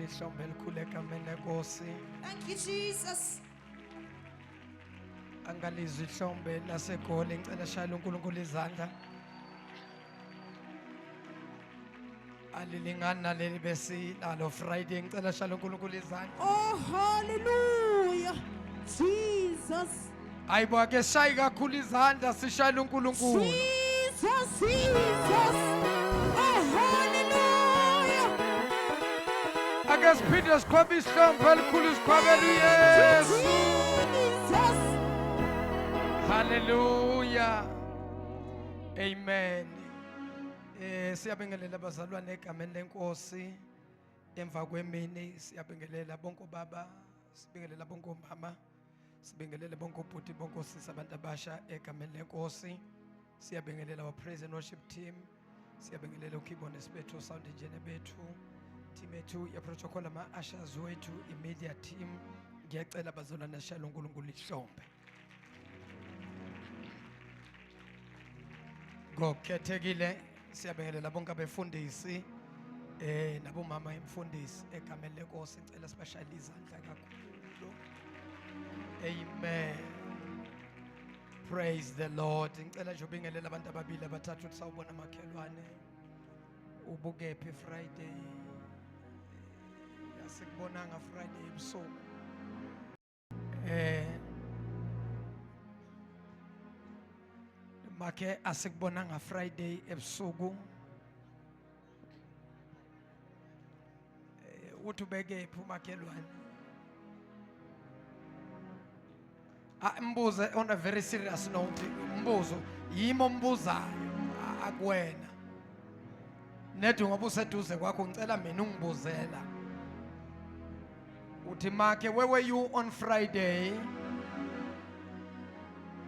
uNkulunkulu ihlombe elikhulu egameni lenkosi. Thank you, Jesus. Angalizwi ihlombe laseGoli, ngicela shayela uNkulunkulu izandla. Alilingani naleli besilalo Friday, ngicela shayela uNkulunkulu izandla. Oh, hallelujah. Jesus. Hayibo ake shayi kakhulu izandla sishayela uNkulunkulu. Jesus, Jesus. Oh, hallelujah. Ake siphinde siqhwabe ihlombe elikhulu siqhwabele uYesu. Jesus. Hallelujah. Amen. Siyabingelela abazalwane egameni lenkosi. Emva kwemini siyabingelela bonke obaba, sibingelela bonke omama, sibingelele bonke obhuti, bonke osisi, abantu abasha egameni lenkosi. Siyabingelela our praise and worship team. Siyabingelela ukeyboardist bethu, sound engineer bethu, team yethu ye protocol, ama ushers wethu, i-media team. Ngiyacela bazalwane shayela uNkulunkulu ihlombe. Ngokukhethekile siyabingelela bonke abefundisi nabomama imfundisi egameni lenkosi, ngicela sibashayele izandla kakhulu. Amen. Praise the Lord. Ngicela nje ubingelele abantu ababili abathathu ukuthi sawubona makhelwane. Ubukephi Friday? Asikubonanga Friday ebusuku. Make asikubonanga Friday ebusuku. Uthi ubekephi umakhelwane? Mbuze on a very serious note, mbuzo yimi ombuzayo akuwena. Nedu ngoba useduze kwakho ngicela mina ungibuzela. Uthi make where were you on Friday?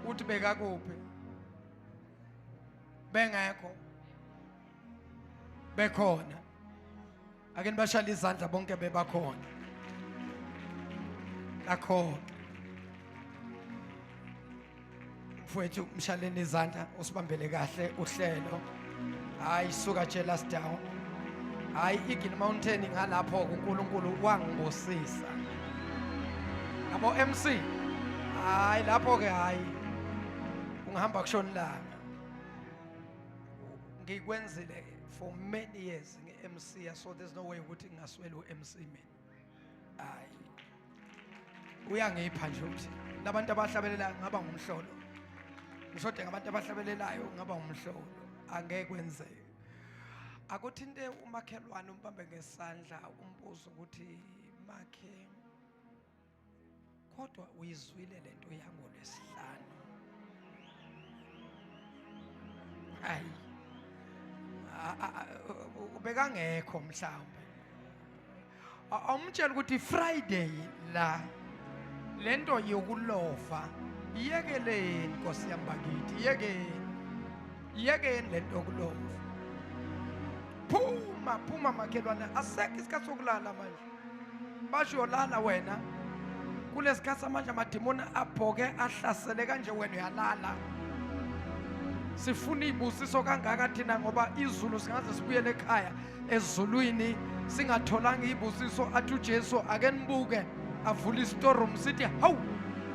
Uthi bekakuphi? Bengekho. Bekhona. Ake nibashale izandla bonke bebakhona. Akho. Mfowethu mshaleni izandla usibambele kahle uhlelo. Hayi suka jealous down. Hayi Eagle Mountain ngalapho uNkulunkulu wangibusisa. Yabo MC. Hayi lapho ke hayi. Ungihamba kushona ilanga. Ngikwenzile for many years nge-MC, so there's no way ukuthi ngingaswela u-MC mina. Hayi. Uyangipha nje ukuthi labantu abahlabelelayo ngaba ngumhlolo. Ngishode ngabantu abahlabelelayo ngaba ngumhlolo. Angeke kwenzeke. Akuthinte umakhelwane umbambe ngesandla umbuzo ukuthi makhe kodwa uyizwile lento yangolwesihlanu. Hayi. Ubekangekho mhlawumbe. Awumtshela ukuthi Friday la lento yokulova iyekeleni Nkosi yami bakithi, iyekeni. Iyekeni lento yokulova. Phuma, phuma makhelwane, asekho isikhathi sokulala manje. Basho uyolala wena. Kulesikhathi samanje amadimoni abhoke ahlasele kanje wena uyalala. Sifuna izibusiso kangaka thina ngoba izulu singaze sibuyele ekhaya ezulwini singatholanga izibusiso. Athi uJesu ake nibuke, avule istoreroom sithi hawu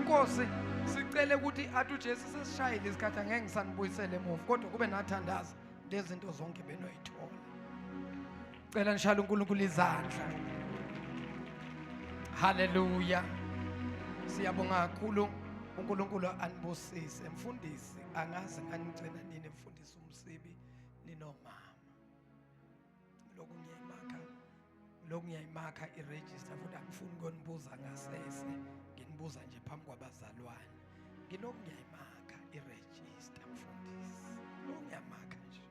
Nkosi sicele ukuthi athi uJesu sesishayile isikhathi angeke ngisanibuyisele emuva, kodwa kube nathandaza lezi zinto zonke benoyithola. Cela nishayele uNkulunkulu izandla. Hallelujah. Siyabonga kakhulu, uNkulunkulu anibusise. Mfundisi, angazi nganigcina nini mfundisi uMsibi ninomama. Lokhu ngiyayimakha, lokhu ngiyayimakha iregister futhi angifuni ukunibuza ngasese, nginibuza nje phambi kwabazalwane. Ngilokhu ngiyayimakha iregister mfundisi. Lokhu ngiyamakha nje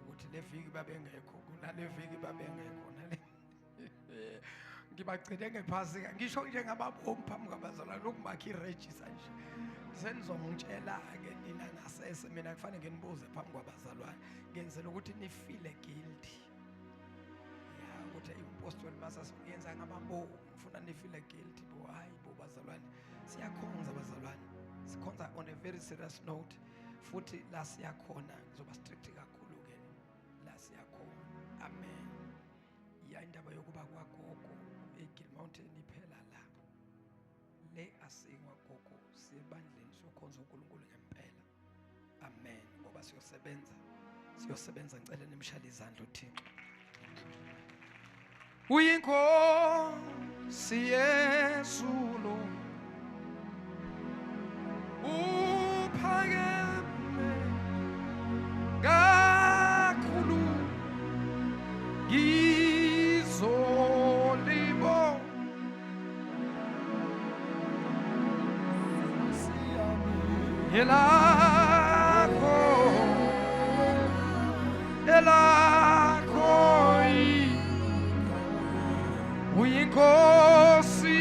ukuthi le viki babengekho, kunale viki babengekho, nale ngibagcine ngephasika ngisho njengababomi phambi kwabazalwane lokumakha iregister nje. Senizongitshela-ke nina ngasese, mina kufanele nginibuze phambi kwabazalwane ngenzela ukuthi nifile guilty. Ya ukuthi impostoli masa siyenza ngamabomu, ngifuna nifile guilty bo. Hayi bo bazalwane, siyakhonza bazalwane, sikhonza on a very serious note futhi la siyakhona ngizoba strict kakhulu ke la siyakhona. Amen. Ya indaba yokuba kwagogo Le asingwagogo, siyebandleni, siyokhonza uNkulunkulu ngempela. Amen. Ngoba siyosebenza, siyosebenza. Ngicela nimshayele izandla uThixo. Uyinkosi yezulu, uphakeme kakhulu, ngizolibo elakho, elakho. Uyinkosi,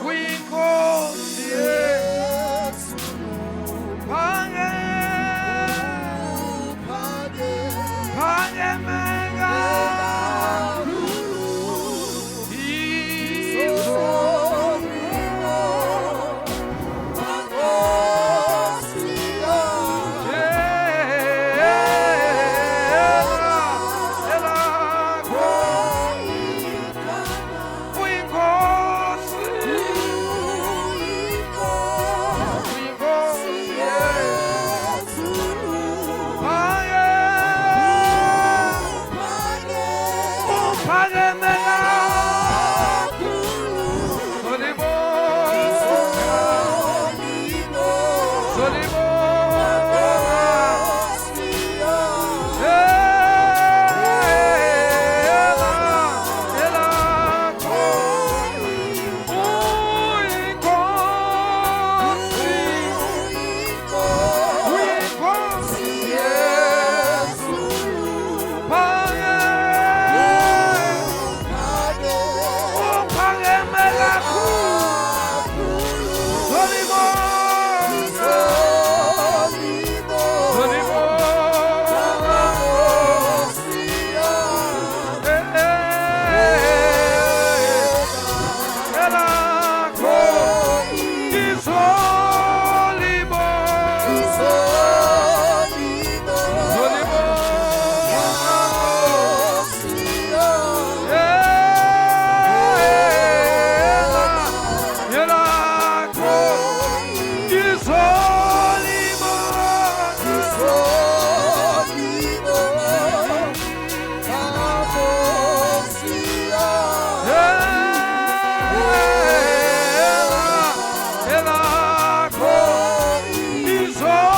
uyinkosi, phakeme kakhulu, izo elakho, uyinkosi, uyinkosi, uphakeme kakhulu, solibonga, solibonga. Elakho, uyinkosi, uyinkosi Yesu, uphakeme kakhulu, solibonga, solibonga. Elakho izolibonga, solibonga. Elakho izolibonga. Elakho izolibonga,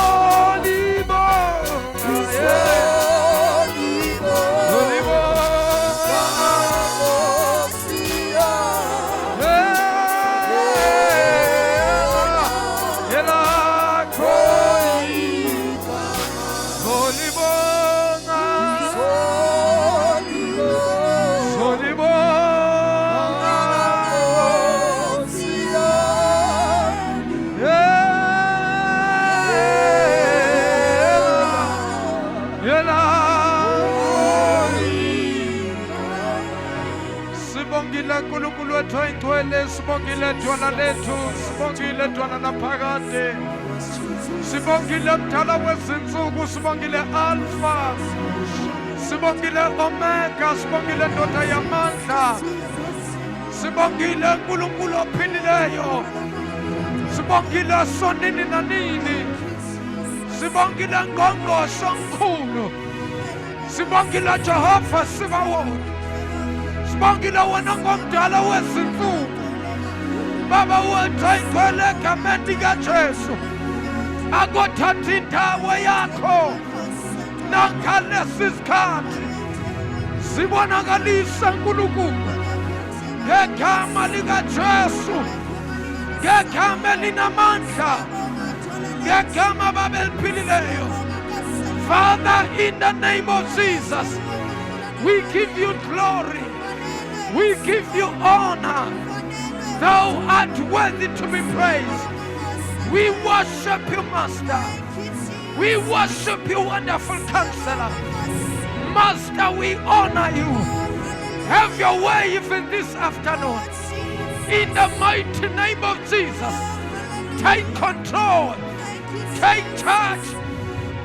solibonga. Elakho solibonga, solibonga. Elakho. Sibongile Nkulunkulu wethu oyingcwele, sibongile dwala lethu, sibongile dwala laphakade, sibongile mdala wezinsuku, sibongile Alpha, sibongile Omega, sibongile ndoda yamandla, sibongile Nkulunkulu ophilileyo, sibongile sonini nanini, sibongile ngqongqoshe omkhulu, sibongile Jehova Sibawoti, sibongile wena ngomdala wezinsuku, Baba wethu oyingcwele. Egameni likaJesu, akothatha indawo yakho nangalesi sikhathi, zibonakalise Nkulunkulu ngegama likaJesu, ngegama elinamandla, ngegama babeliphilileyo. Father, in the name of Jesus, we give you glory, we give you honor. Thou art worthy to be praised. We worship you, Master. We worship you, Wonderful Counselor. Master, we honor you. Have your way even this afternoon. In the mighty name of Jesus, take control, take charge.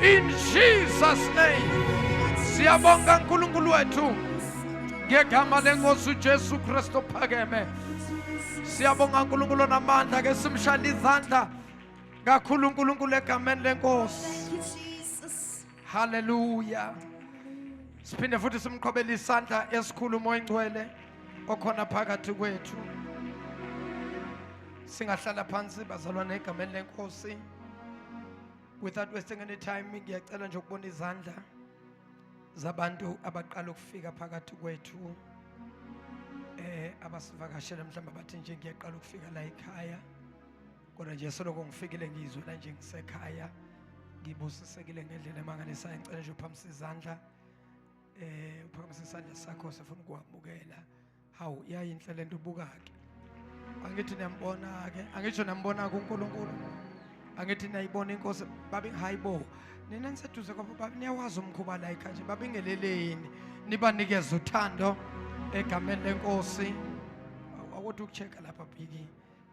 In Jesus' name. Siyabonga Nkulunkulu wethu. Ngegama lenkosi uJesu Kristu phakeme. Siyabonga uNkulunkulu namandla ke simshayele izandla kakhulu uNkulunkulu egameni lenkosi. Thank you, Jesus. Hallelujah. Siphinde futhi simqhobele isandla esikhulu uMoya Oyingcwele okhona phakathi kwethu. Singahlala phansi bazalwane egameni lenkosi. Without wasting any time ngiyacela nje ukubona izandla zabantu abaqala ukufika phakathi kwethu abasivakashela mhlawumbe bathi nje ngiyaqala ukufika la ekhaya, kodwa nje soloko ngifikile ngizwela nje ngisekhaya, ngibusisekile ngendlela emangalisayo. Ngicela nje uphakamise izandla, uphakamise isandla sakho sifuna ukuwamukela. Hawu, yayinhle lento, ubuka-ke. Angithi niyambona-ke, angisho niyambona kuNkulunkulu, angithi niyayibona inkosi. Babi, hayibo, nina niseduze kwabo babi, niyawazi umkhuba la ekhaya nje. Babingeleleni, nibanikeze uthando egameni lenkosi. Awuthi ukuchecka lapha bhiki,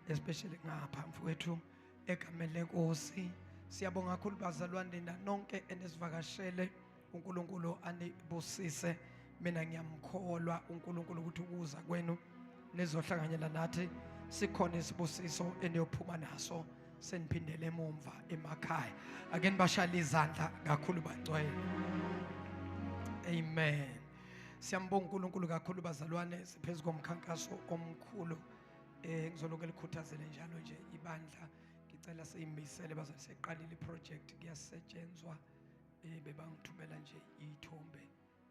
especially ngapha mfowethu, egameni lenkosi. Siyabonga kakhulu bazalwane nina nonke enisivakashele. uNkulunkulu anibusise. Mina ngiyamkholwa uNkulunkulu ukuthi ukuza kwenu nizohlanganyela nathi sikhona isibusiso eniyophuma naso seniphindele emumva emakhaya. Ake nibashayele izandla kakhulu bangcwele. Amen. Siyambonga uNkulunkulu kakhulu bazalwane, siphezulu komkhankaso omkhulu. Ngizoloku elikhuthazele njalo nje ibandla, ngicela siyimisele bazalwane. Seqalile iproject, kuyasetshenzwa. Bebangithumela nje ithombe,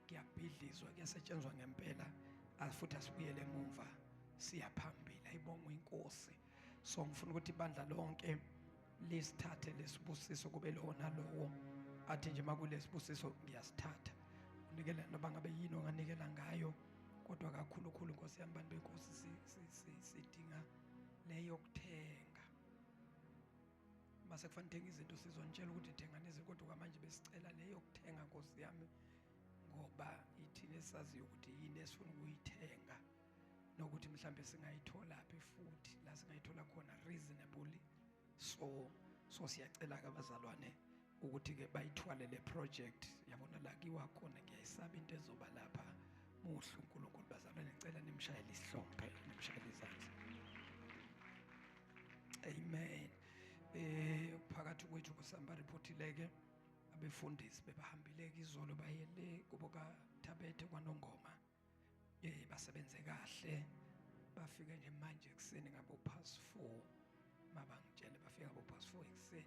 kuyabhidlizwa, kuyasetshenzwa ngempela, futhi asibuyele emuva, siyaphambili. Ayibongwe inkosi. So ngifuna ukuthi ibandla lonke lisithathe lesibusiso, kube lowo nalowo athi nje makulesibusiso ngiyasithatha, unikele noma ngabe yini onganikela ngayo, kodwa kakhulu khulu Nkosi yami, bantu benkosi, sidinga leyo kuthenga. Mase kufanele uthenga izinto, sizontshela ukuthi thengani izinto, kodwa kwamanje besicela leyo kuthenga Nkosi yami, ngoba ithina esaziyo ukuthi yini esifuna ukuyithenga nokuthi mhlambe singayithola phi futhi la singayithola khona reasonably. So siyacela ke abazalwane ukuthi ke bayithwale le project. Yabona la kiwa khona, ngiyayisaba into ezoba lapha. Muhle uNkulunkulu bazalwane, ngicela nimshayele isihlombe, nimshayele izandla. Amen. Phakathi kwethu kusamba reportileke abefundisi bebahambile izolo, bayele kubo kaThabethe kwaNongoma. Basebenze kahle, bafike nje manje ekuseni ngabo 4:30, mabangitshele bafika ngabo 4:30 ekuseni,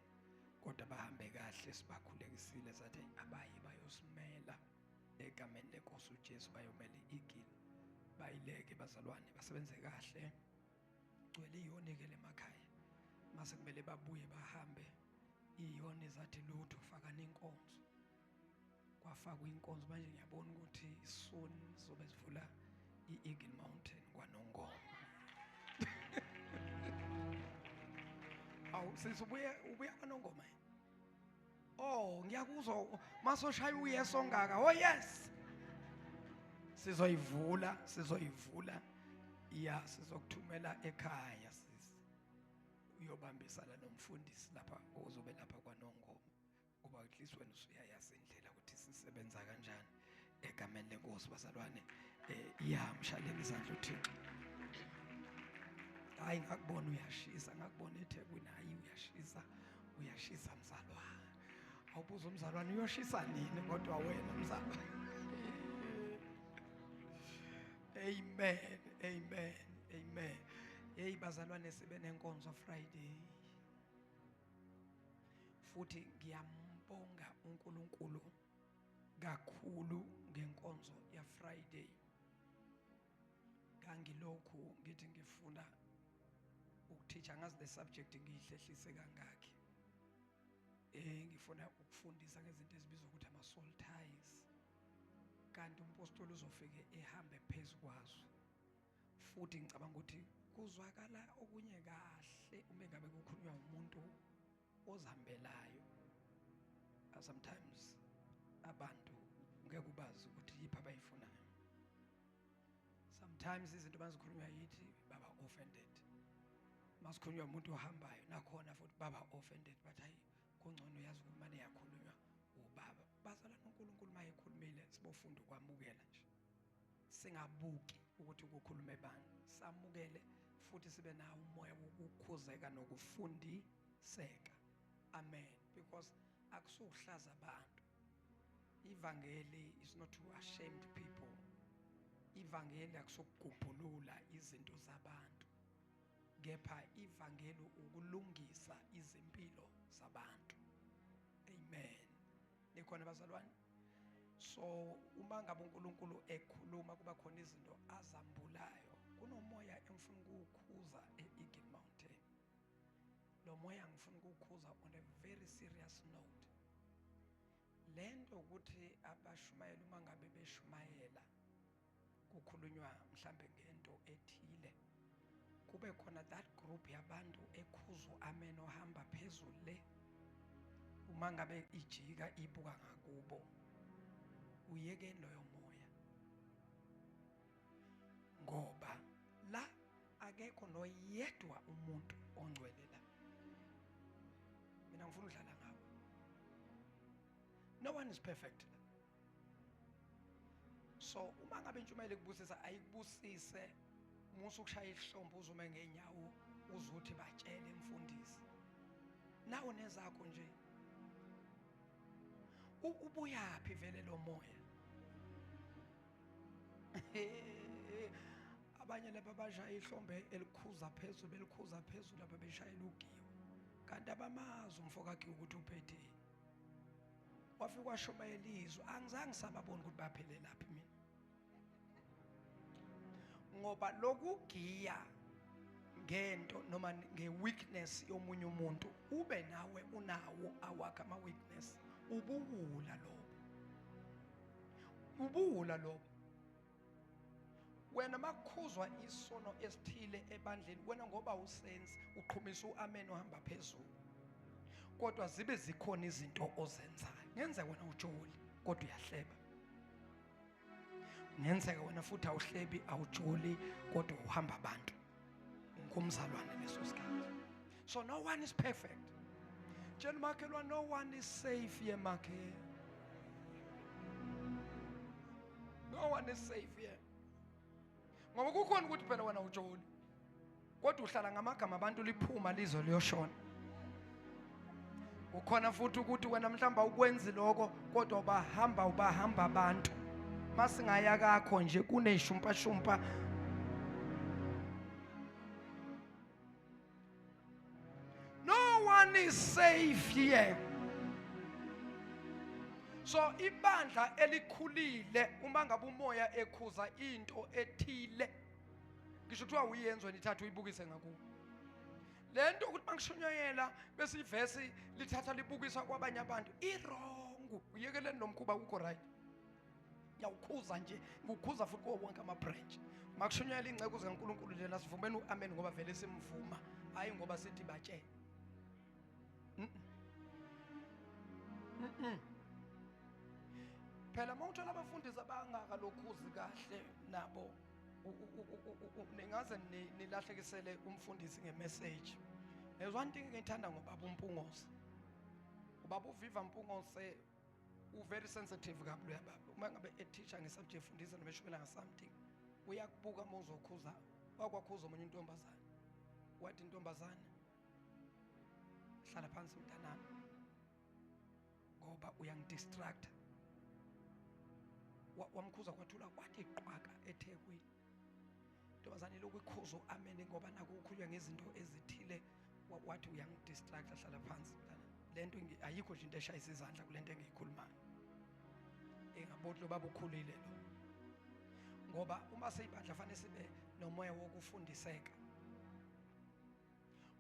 kodwa bahambe kahle. Sibakhulekisile sathi abaye bayosimela egameni lenkosi uJesu, bayomela i-Eagle. Bayileke bazalwane, basebenze kahle. Gcwele iyoni ke lemakhaya, mase kumele babuye bahambe, iyoni zathi lutho, fakani inkonzo. Kwafakwa inkonzo. Manje ngiyabona ukuthi soon sobe sivula i-Eagle Mountain kwaNongoma. Awu sisi, ubuya kwaNongoma? Oh, ngiyakuzwa masoshaya uyeso ongaka. Oh yes, sizoyivula, sizoyivula. Ya, sizokuthumela ekhaya sisi, uyobambisana nomfundisi lapha ozobe lapha kwaNongoma, ngoba at least wena usuyayazi indlela ukuthi sisebenza kanjani egameni lenkosi bazalwane. Ya, mshaleni izandla uThixo. Hayi, ngakubona uyashisa, ngakubona eThekwini. Hayi, uyashisa, uyashisa mzalwane. Awubuza umzalwane uyoshisa nini kodwa wena mzalwane. Amen, amen, amen. Hey bazalwane, sibe nenkonzo Friday futhi ngiyambonga uNkulunkulu kakhulu ngenkonzo ya Friday. Ngangilokhu ngithi ngifuna ukuteacha, ngazi the subject ngiyihlehlise kangaki. Ngifuna ukufundisa ngezinto ezibizwa ukuthi ama soul ties, kanti umpostoli uzofike ehambe phezukwazo. Futhi ngicabanga ukuthi kuzwakala okunye kahle uma ngabe kukhulunywa umuntu ozihambelayo. Sometimes abantu ngeke ubazi ukuthi yiphi abayifunayo. Sometimes izinto bazikhulunywa yithi baba offended, masikhulunywa umuntu ohambayo nakhona futhi baba offended, but hayi kungcono uyazi ukuthi mane yakhulunywa ubaba. Bazalwane, uNkulunkulu mayekhulumile sibofunda ukwamukela nje. Singabuki ukuthi kukhulume bani, samukele futhi sibe nawo umoya wokukhuzeka nokufundiseka. Amen. Because akusukuhlaza abantu. Ivangeli is not to ashamed people. Ivangeli akusukugubhulula izinto zabantu, kepha ivangeli ukulungisa izimpilo zabantu. Amen. Nikhona bazalwane? So uma ngabe uNkulunkulu ekhuluma kuba khona izinto azambulayo. Kunomoya engifuna ukuwukhuza e-Eagle Mountain. Lo moya ngifuna ukuwukhuza on a very serious note. Lento ukuthi abashumayela uma ngabe beshumayela kukhulunywa mhlambe ngento ethile, kube khona that group yabantu ekhuzu amen ohamba phezulu le, uma ngabe ijika ibuka ngakubo, uyekeni loyo moya, ngoba la akekho noyedwa umuntu ongcwele la. Mina ngifuna udlala ngawe. No one is perfect. So uma ngabe intshumayelo ikubusisa, ayikubusise. Musa ukushaya ihlombe uzume ngenyawo uzuthi batshele mfundisi. Nawo nezakho nje. Ubuyaphi vele lo moya? Abanye laba bashaya ihlombe elikhuza phezulu, belikhuza phezulu lapha beshayela ugiwo. Kanti abamazi umfo kaGiwo ukuthi uphethe. Wafika washumayela izwi, angizange sababona ukuthi baphelelaphi mina. Ngoba lokugiya ngento noma nge-weakness yomunye umuntu, ube nawe unawo awakho ama-weakness, ubuwula lobo. Ubuwula lobo. Wena makukhuzwa isono esithile ebandleni, wena ngoba usensi uqhumisa uamen ohamba phezulu, kodwa zibe zikhona izinto ozenzayo. Ngenzeka wena ujoli kodwa uyahleba. Ngenzeka wena futhi awuhlebi awujoli kodwa uhamba abantu. Ngumzalwane leso sikhathi. So no one is perfect. Tshela umakhelwane, no one is safe here, makhe. No one is safe here. Ngoba kukhona ukuthi phela wena ujoli kodwa uhlala ngamagama abantu liphuma lizo liyoshona. Ukhona futhi ukuthi wena mhlawumbe awukwenzi lokho kodwa ubahamba abantu. Masingaya kakho nje kuneshumpa shumpa. No one is safe here. So ibandla elikhulile uma ngabe umoya ekhuza into ethile, ngisho kuthiwa uyenzwe nithathe uyibukise ngakubo. Lento ukuthi mangishunyayela bese ivesi lithatha libukisa kwabanye abantu i-wrong. Uyekeleni lo mkhuba, ukho right. Ngiyawukhuza nje, ngikukhuza futhi kuwo wonke ama-branch. Makushunyayela iy'nceku zikaNkulunkulu nje nasivumeni u-amen ngoba vele simvuma, hhayi ngoba sithi batshele. Phela uma uthola abafundisi abangakalokhuzi kahle nabo, ningaze nilahlekisele umfundisi ngemessage. There's one thing engiyithanda ngobaba uMpungose. Ubaba uViva Mpungose u very sensitive kabi loya baba. Uma ngabe ethisha ngesubject, efundisa noma eshumela ngasomething, uyakubuka uma uzokhuza. Wakwakhuza omunye intombazane, wathi intombazane, hlala phansi mntanami ngoba uyangidistracta. Wamkhuza kwathula kwathi qwaka eThekwini. Intombazane lokhu ikhuzo amen ngoba naku ukhulunywa ngezinto ezithile, wathi uyangidistracta, hlala phansi mntanami. Lento ayikho nje into eshayisa izandla kulento engiyikhulumayo. Engaboti lo baba ukhulile lo. Ngoba uma seyibandla fanele sibe nomoya wokufundiseka.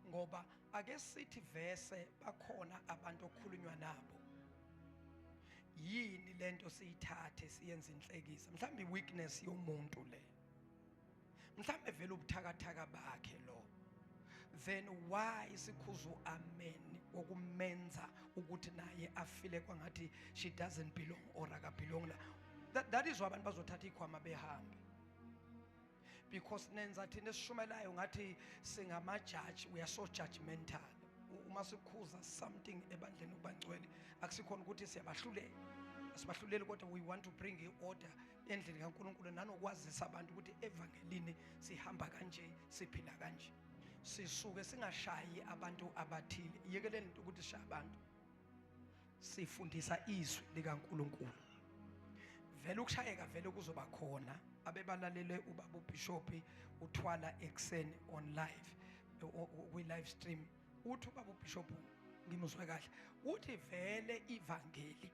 Ngoba ake sithi vese bakhona abantu okukhulunywa nabo. Yini lento siyithathe siyenze inhlekisa? Mhlawumbe i-weakness yomuntu le. Mhlawumbe vele ubuthakathaka bakhe lo. Then why sikhuzu amen wokumenza ukuthi naye afile kwangathi she doesn't belong or akabelong la? That is why abantu bazothatha ikhwama behambe. Because nenza thina esishumelayo ngathi singama judge, we are so judgmental. Uma sikhuza something ebandleni kubangcwele, akusikhona ukuthi siyabahlulela, asibahluleli, kodwa we want to bring i-order Endlini kaNkulunkulu nanokwazisa abantu ukuthi evangelini sihamba kanje, siphila kanje. Sisuke singashayi abantu abathile. Yekeleni into ukuthi sishaya abantu. Sifundisa izwi likaNkulunkulu. Vele ukushayeka vele kuzoba khona. Abebalalele ubaba uBishop uthwala ekseni on live, kwi live stream, uthi ubaba uBishop, ngimuzwe kahle, uthi vele ivangeli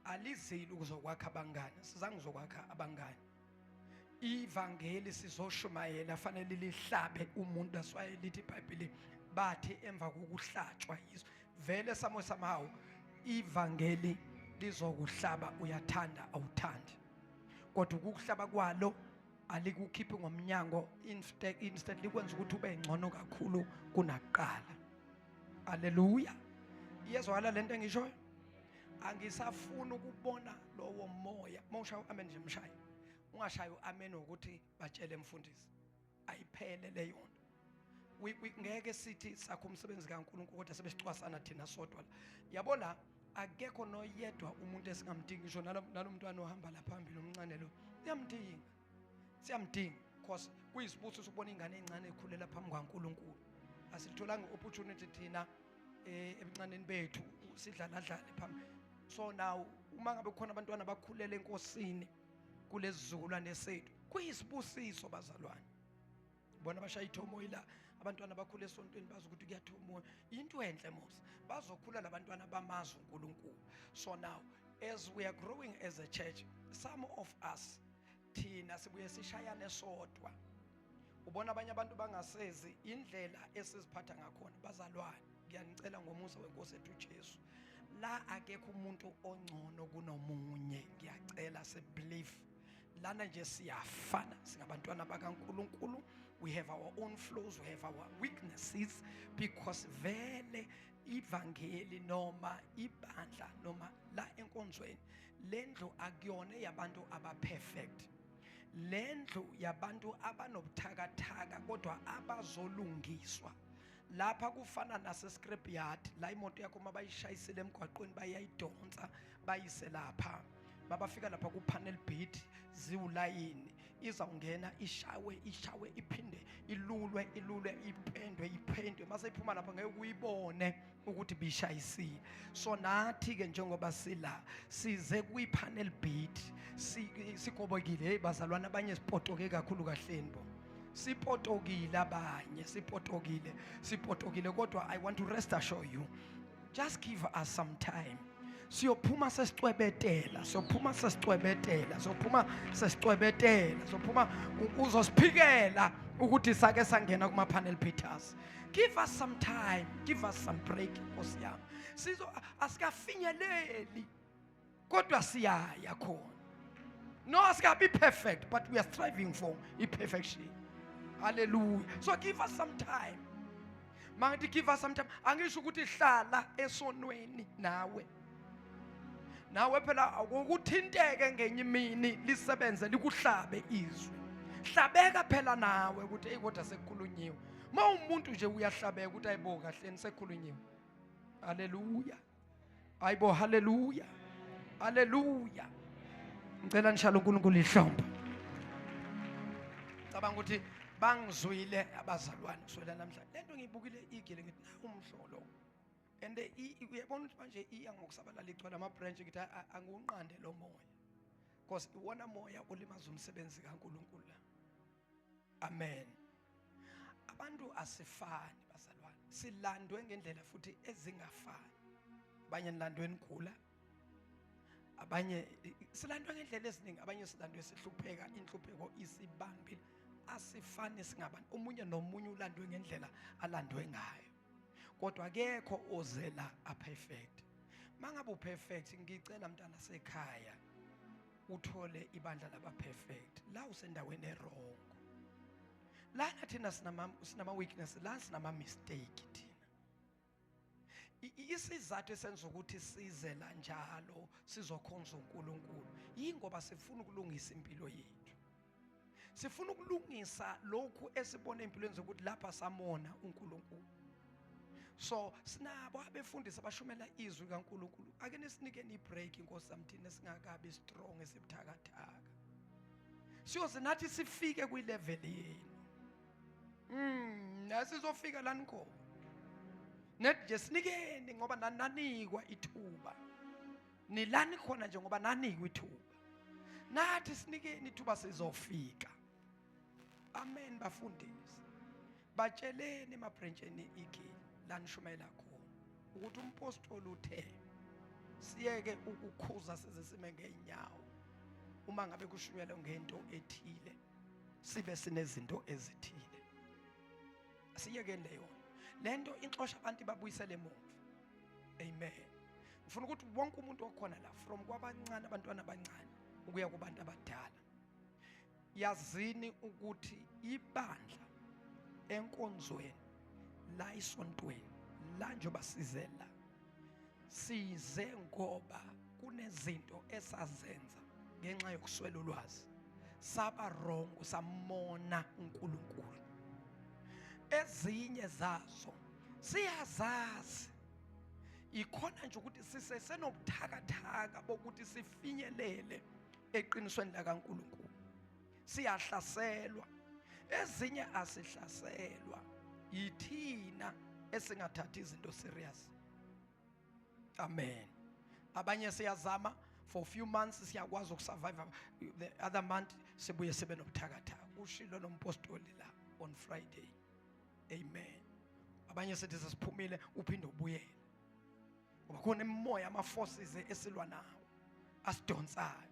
alizili ukuzokwakha abangani. Sizange uzokwakha abangani. Ivangeli sizoshumayela fanele lihlabe umuntu. That's why lithi iBhayibheli, bathi emva kokuhlatshwa yiso vele somehow ivangeli lizokuhlaba, uyathanda awuthandi, kodwa ukuhlaba kwalo alikukhiphi ngomnyango, instead likwenza ukuthi ube ngcono kakhulu kunakuqala. Haleluya! Iyezwakala lento engishoyo? Angisafuni ukubona lowo moya. Mawushaya amen nje, mshayi, ungashayi amen ukuthi batshele mfundisi, ayiphele leyo nto. Ngeke sithi sakho umsebenzi kaNkulunkulu kodwa sebesicwasana thina sodwa la. Yabo, la akekho noyedwa umuntu esingamdingi, ngisho nalo mntwana ohamba la phambili omncane lo, siyamdinga, siyamdinga, because kuyisibusiso ukubona ingane encane ekhulela phambi kwaNkulunkulu. Asitholanga opportunity thina ebuncaneni bethu sidlala dlale phambi. So now uma ngabe kukhona abantwana abakhulela enkosini kulezi zizukulwane sethu, kuyisibusiso, bazalwane. Bona bashaya ithomoyi la, abantwana bakhula esontweni, bazi ukuthi kuyathomoya, into enhle mos. Bazokhula labantwana bamazi uNkulunkulu. So now as we are growing as a church, some of us thina sibuye sishayane sodwa. Ubona abanye abantu bangasezi indlela esiziphatha ngakhona. Bazalwane, ngiyanicela ngomusa wenkosi ethu uJesu, la akekho umuntu ongcono kunomunye. Ngiyacela, sibelieve lana nje siyafana, singabantwana bakaNkulunkulu. We have our own flaws, we have our weaknesses, because vele ivangeli noma ibandla noma la enkonzweni, lendlu akuyona yabantu abaperfect, lendlu yabantu abanobuthakathaka kodwa abazolungiswa. Lapha kufana nase scrap yard, la imoto yakho mabayishayisile emgwaqweni bayayidonsa bayise lapha. Babafika lapha ku panel beat, ziwulayini, izawungena ishawe, ishawe, iphinde ilulwe, ilulwe, ipendwe, ipendwe, mase iphuma lapha ngeke uyibone ukuthi bishayisile. So nathi ke njengoba sila size kwi panel beat, sigobokile. Hey bazalwane, abanye sipotoke kakhulu kahleni bo, sipotokile, abanye sipotokile, sipotokile, kodwa I want to rest assure you, just give us some time, siyophuma sesicwebetela, siyophuma sesicwebetela, siyophuma sesicwebetela, siyophuma uzosiphikela ukuthi sake sangena kuma panel beaters. Give us some time, give us some break, Nkosi yami. Sizo asikafinyeleli kodwa siyaya khona. No, asikabi perfect, but we are striving for i-perfection. Hallelujah! So give us some time. Mangithi give us some time, angisho ukuthi hlala esonweni nawe. Nawe phela ukuthinteke ngenye imini lisebenze likuhlabe izwi. Hlabeka phela nawe ukuthi hey, kodwa sekukhulunyiwe. Ma umuntu nje uyahlabeka ukuthi ayibo, kahleni, sekukhulunyiwe. Haleluya! Ayibo, haleluya, haleluya! Ngicela nishala uNkulunkulu ihlombe. Cabanga ukuthi bangizwile abazalwane kuswela namhlanje. Lento ngiyibukile igile, ngithi na umhlolo, and uyabona ukuthi manje iya ngokusabalala, igcwala ama branch. Ngithi angiwunqande lo moya, because iwona moya olimaza umsebenzi kaNkulunkulu la. Amen. Abantu asifani, bazalwane, silandwe ngendlela futhi ezingafani. Abanye nilandwe nigula, abanye silandwe ngendlela eziningi, abanye silandwe sihlupheka, inhlupheko isibambile. Asifani singabantu, omunye nomunye ulandwe ngendlela alandwe ngayo, kodwa akekho ozela aperfect. Mangabe uperfect, ngicela mntana sekhaya uthole ibandla laba perfect, la usendaweni ewrong. Lana thina sinama weakness, la sinama mistake thina. Isizathu esenza ukuthi size la njalo sizokhonza uNkulunkulu yingoba sifuna ukulungisa impilo yethu, sifuna ukulungisa lokhu esibona empilweni zokuthi lapha samona uNkulunkulu. So sinabo abefundisi abashumela izwi kaNkulunkulu. Ake nisinikeni ibreak, inkosi yami, thina singakabi strong, esibuthakathaka. Siyoze nathi sifike kwilevel yenu. Nasizofika la nikhona. Nethi nje sinikeni ngoba nanikwa ithuba. Nilani khona nje ngoba nanikwa ithuba. Nathi sinikeni ithuba sizofika. Amen bafundisi. Batsheleni emabrentsheni igili la nishumayela khona ukuthi umpostoli uthe siyeke ukukhuza size sime ngeenyawo uma ngabe kushunyelwe ngento ethile sibe sinezinto ezithile. Asiyekeni leyo lento inxosha abantu ibabuyisele emuva. Amen. Ngifuna ukuthi wonke umuntu okhona la from kwabancane, abantwana abancane, ukuya kubantu abadala, yazini ukuthi ibandla enkonzweni la, isontweni la, njengoba size la, size ngoba kunezinto esazenza ngenxa yokuswela ulwazi, saba wrong, samona uNkulunkulu. Ezinye zazo siyazazi, ikhona nje ukuthi sisesenobuthakathaka bokuthi sifinyelele eqinisweni lakaNkulunkulu, siyahlaselwa. Ezinye asihlaselwa, yithina esingathathi izinto serious. Amen. Abanye siyazama for few months, siyakwazi ukusurvive, the other month sibuye sibe nobuthakathaka. Ushilo nompostoli la on Friday. Amen. Abanye sithi sesiphumile, uphinde ubuyele, ngoba khona imimoya, ama-forces esilwa nawo asidonsayo.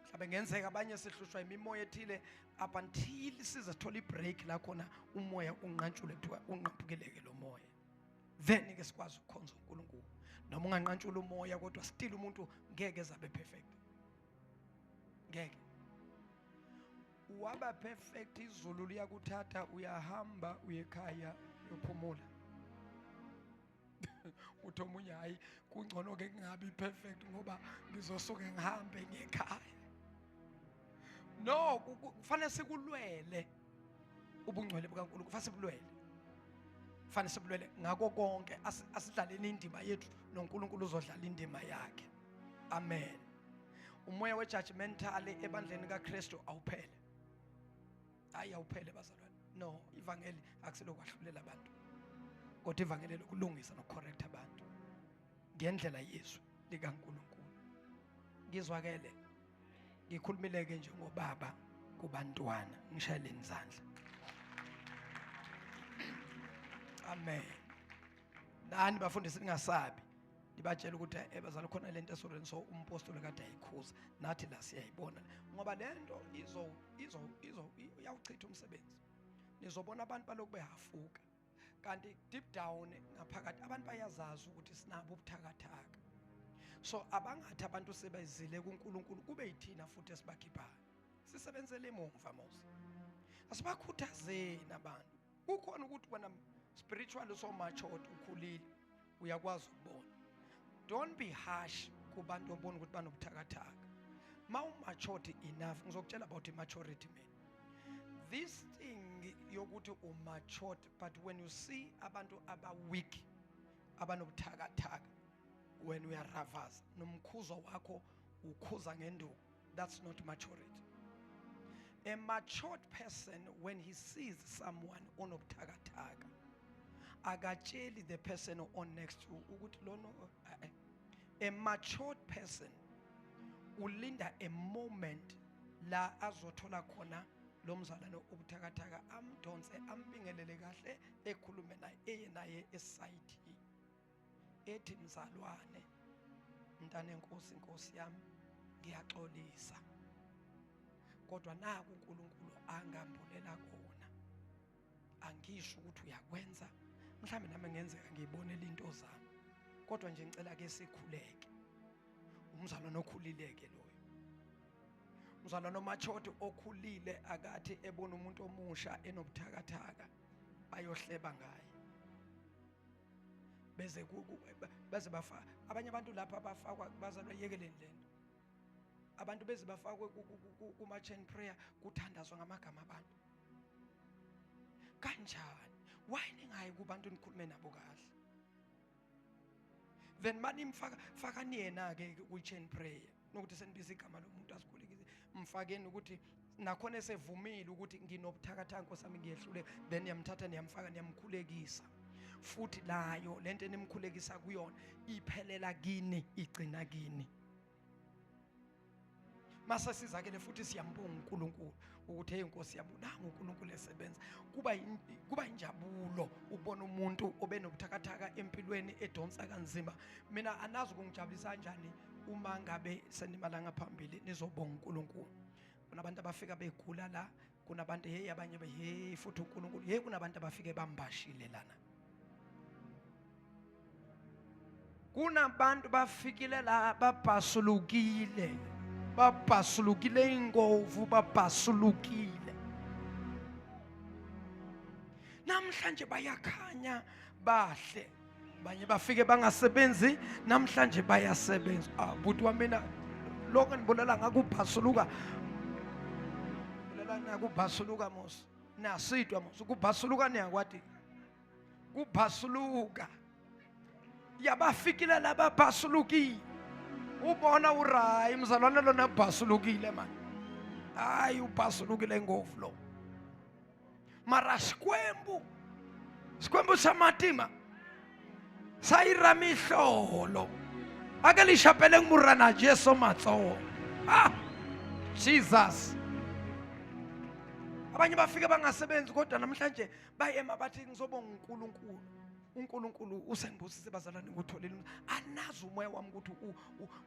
Mhlawumbe ngenzeka abanye sihlushwa imimoya ethile up until size sithole ibreak la khona umoya unqantshule, kuthiwa unqampukileke lo moya, then ke sikwazi ukukhonza uNkulunkulu. Noma unganqantshula umoya, kodwa still umuntu ngeke zabe perfect, ngeke waba perfect. Izulu liyakuthatha, uyahamba uyekhaya, uyophumula. Uthi omunye, "Hayi, kungcono ke kungabi perfect ngoba ngizosuke ngihambe ngekhaya." No, kufanele sikulwele ubungcwele bukaNkulunkulu, kufanele sibulwele, kufanele sibulwele ngako konke. Asidlaleni indima yethu noNkulunkulu uzodlala indima yakhe. Amen. Umoya wejudgmental ebandleni kaKristu awuphele, hayi, awuphele bazalwane. No, ivangeli akusilokwahlulela abantu, kodwa ivangeli lokulungisa nokucorrect abantu ngendlela yezwi likaNkulunkulu. Ngizwakele, ngikhulumile-ke njengobaba kubantwana, ngishayeleni izandla. Amen. Nani bafundisi, ningasabi, nibatshela ukuthi bazali, khona lento esolweni, so umpostoli kade ayikhuza, nathi la siyayibona, ngoba lento izo izo izo iyawuchitha umsebenzi. Nizobona abantu balokhu behafuka, kanti deep down ngaphakathi abantu bayazazi ukuthi sinabo ubuthakathaka. So abangathi abantu sebezile kuNkulunkulu, kube yithina futhi esibakhiphayo, sisebenzele emumva mos. Asibakhuthazeni abantu. Kukhona ukuthi wena spiritually so matured, ukhulile, uyakwazi ukubona. Don't be harsh kubantu obona ukuthi banobuthakathaka. Ma umatured enough, ngizokutshela about immaturity mina, this thing yokuthi umatured, but when you see abantu aba weak, abanobuthakathaka, when uyaravaza nomkhuzo wakho ukhuza ngenduku, that's not maturity. A matured person, when he sees someone onobuthakathaka, akatsheli the person on next to ukuthi lono. A matured person ulinda a moment la azothola khona lo mzalwane obuthakathaka, amdonse, ambingelele kahle, ekhulume naye, eye naye esayithini, ethi, "Mzalwane, mntana enkosi, inkosi yami, ngiyaxolisa, kodwa naku uNkulunkulu angambulela kona. Angisho ukuthi uyakwenza, mhlawumbe nami ngenzeka ngiyibonele into zami, kodwa nje ngicela ke sikhuleke." Umzalwane okhulileke loyo, umzalwane omatured okhulile, akathi ebona umuntu omusha enobuthakathaka ayohleba ngaye, beze beze bafa abanye abantu lapha abafakwa. Bazalwa, yekeleni lento. Abantu beze bafakwe kuma chain prayer, kuthandazwa ngamagama abantu. Kanjani? Why ningayi kubantu nikhulume nabo kahle? Then manimfaka, fakani yena ke kwi chain prayer, nokuthi senibiza igama lomuntu asikhulekise, mfakeni ukuthi Nakhona esevumile ukuthi nginobuthakathaka Nkosi yami ngiyehluleka, then niyamthatha niyamfaka niyamkhulekisa. Futhi layo lento enimkhulekisa kuyona iphelela kini, igcina kini. Mase sizakele futhi siyambonga uNkulunkulu ukuthi hey Nkosi yabonanga uNkulunkulu esebenza. Kuba injabulo ukubona umuntu obenobuthakathaka empilweni edonsa kanzima. Mina anazi ukungijabulisa kanjani uma ngabe senimalanga phambili nizobonga uNkulunkulu. Kunabantu abafika begula la, kunabantu hey abanye hey futhi uNkulunkulu hey kunabantu abafike bambashile lana. Kunabantu bafikile la babhasulukile, babhasulukile ingovu, babhasulukile. Namhlanje bayakhanya bahle, banye bafike bangasebenzi, namhlanje bayasebenza. Ah buti wami mina lokho ngibulala ngakubhasuluka, bulala nakubhasuluka mos, nasitwa mos kubhasuluka niyakwati kubhasuluka. Yabafikile laba bhasulukile, ubona urayi mzalwane lona bhasulukile man, hayi ubhasulukile ngovu lo. Mara Xikwembu, Xikwembu xa matima sayira mihlolo ake lixapeleng Morena Jesu matsoho. Ah Jesus, abanye bafike bangasebenzi kodwa namhlanje bayema bathi ngizobonga uNkulunkulu. uNkulunkulu usengibusise bazalwane ngutholile. Anazi umoya wami ukuthi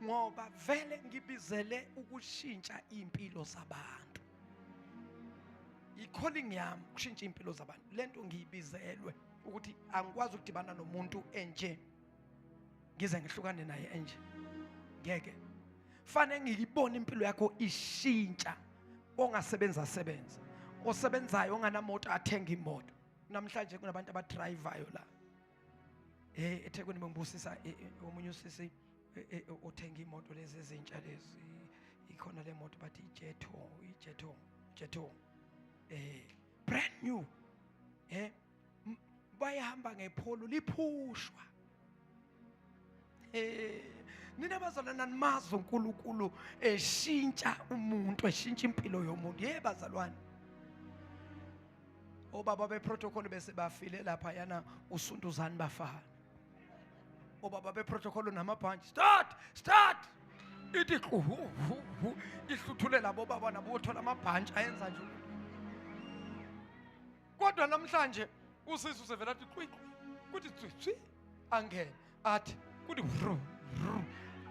ngoba vele ngibizele ukushintsha impilo zabantu. I-calling yami ukushintsha impilo zabantu. Lento ngiyibizelwe ukuthi angikwazi ukudibana nomuntu enje ngize ngihlukane naye enje, ngeke. Fanele ngiyibone impilo yakho ishintsha. Ongasebenza asebenze, osebenzayo onganamoto athenga imoto. Namhlanje kunabantu abadrivayo la eThekwini. Bengibusisa omunye usisi othenga imoto lezi ezintsha lezi, ikhona le moto bathi iJetto, iJetto, Jetto, brand new. Bayahamba ngepholo liphushwa. Nina bazalwane nanimazi uNkulunkulu eshintsha umuntu, eshintsha impilo yomuntu. Ye bazalwane, obaba beprotocol bese bafile lapha yana usunduzani bafana. Obaba beprotocol namabhantshi, start start, ithi hu hu hu, ihluthule labo baba nabo uthola amabhantshi ayenza nje. Kodwa namhlanje usisi usevela athi qwi kuthi tswi tswi, angene athi kuthi vru vru.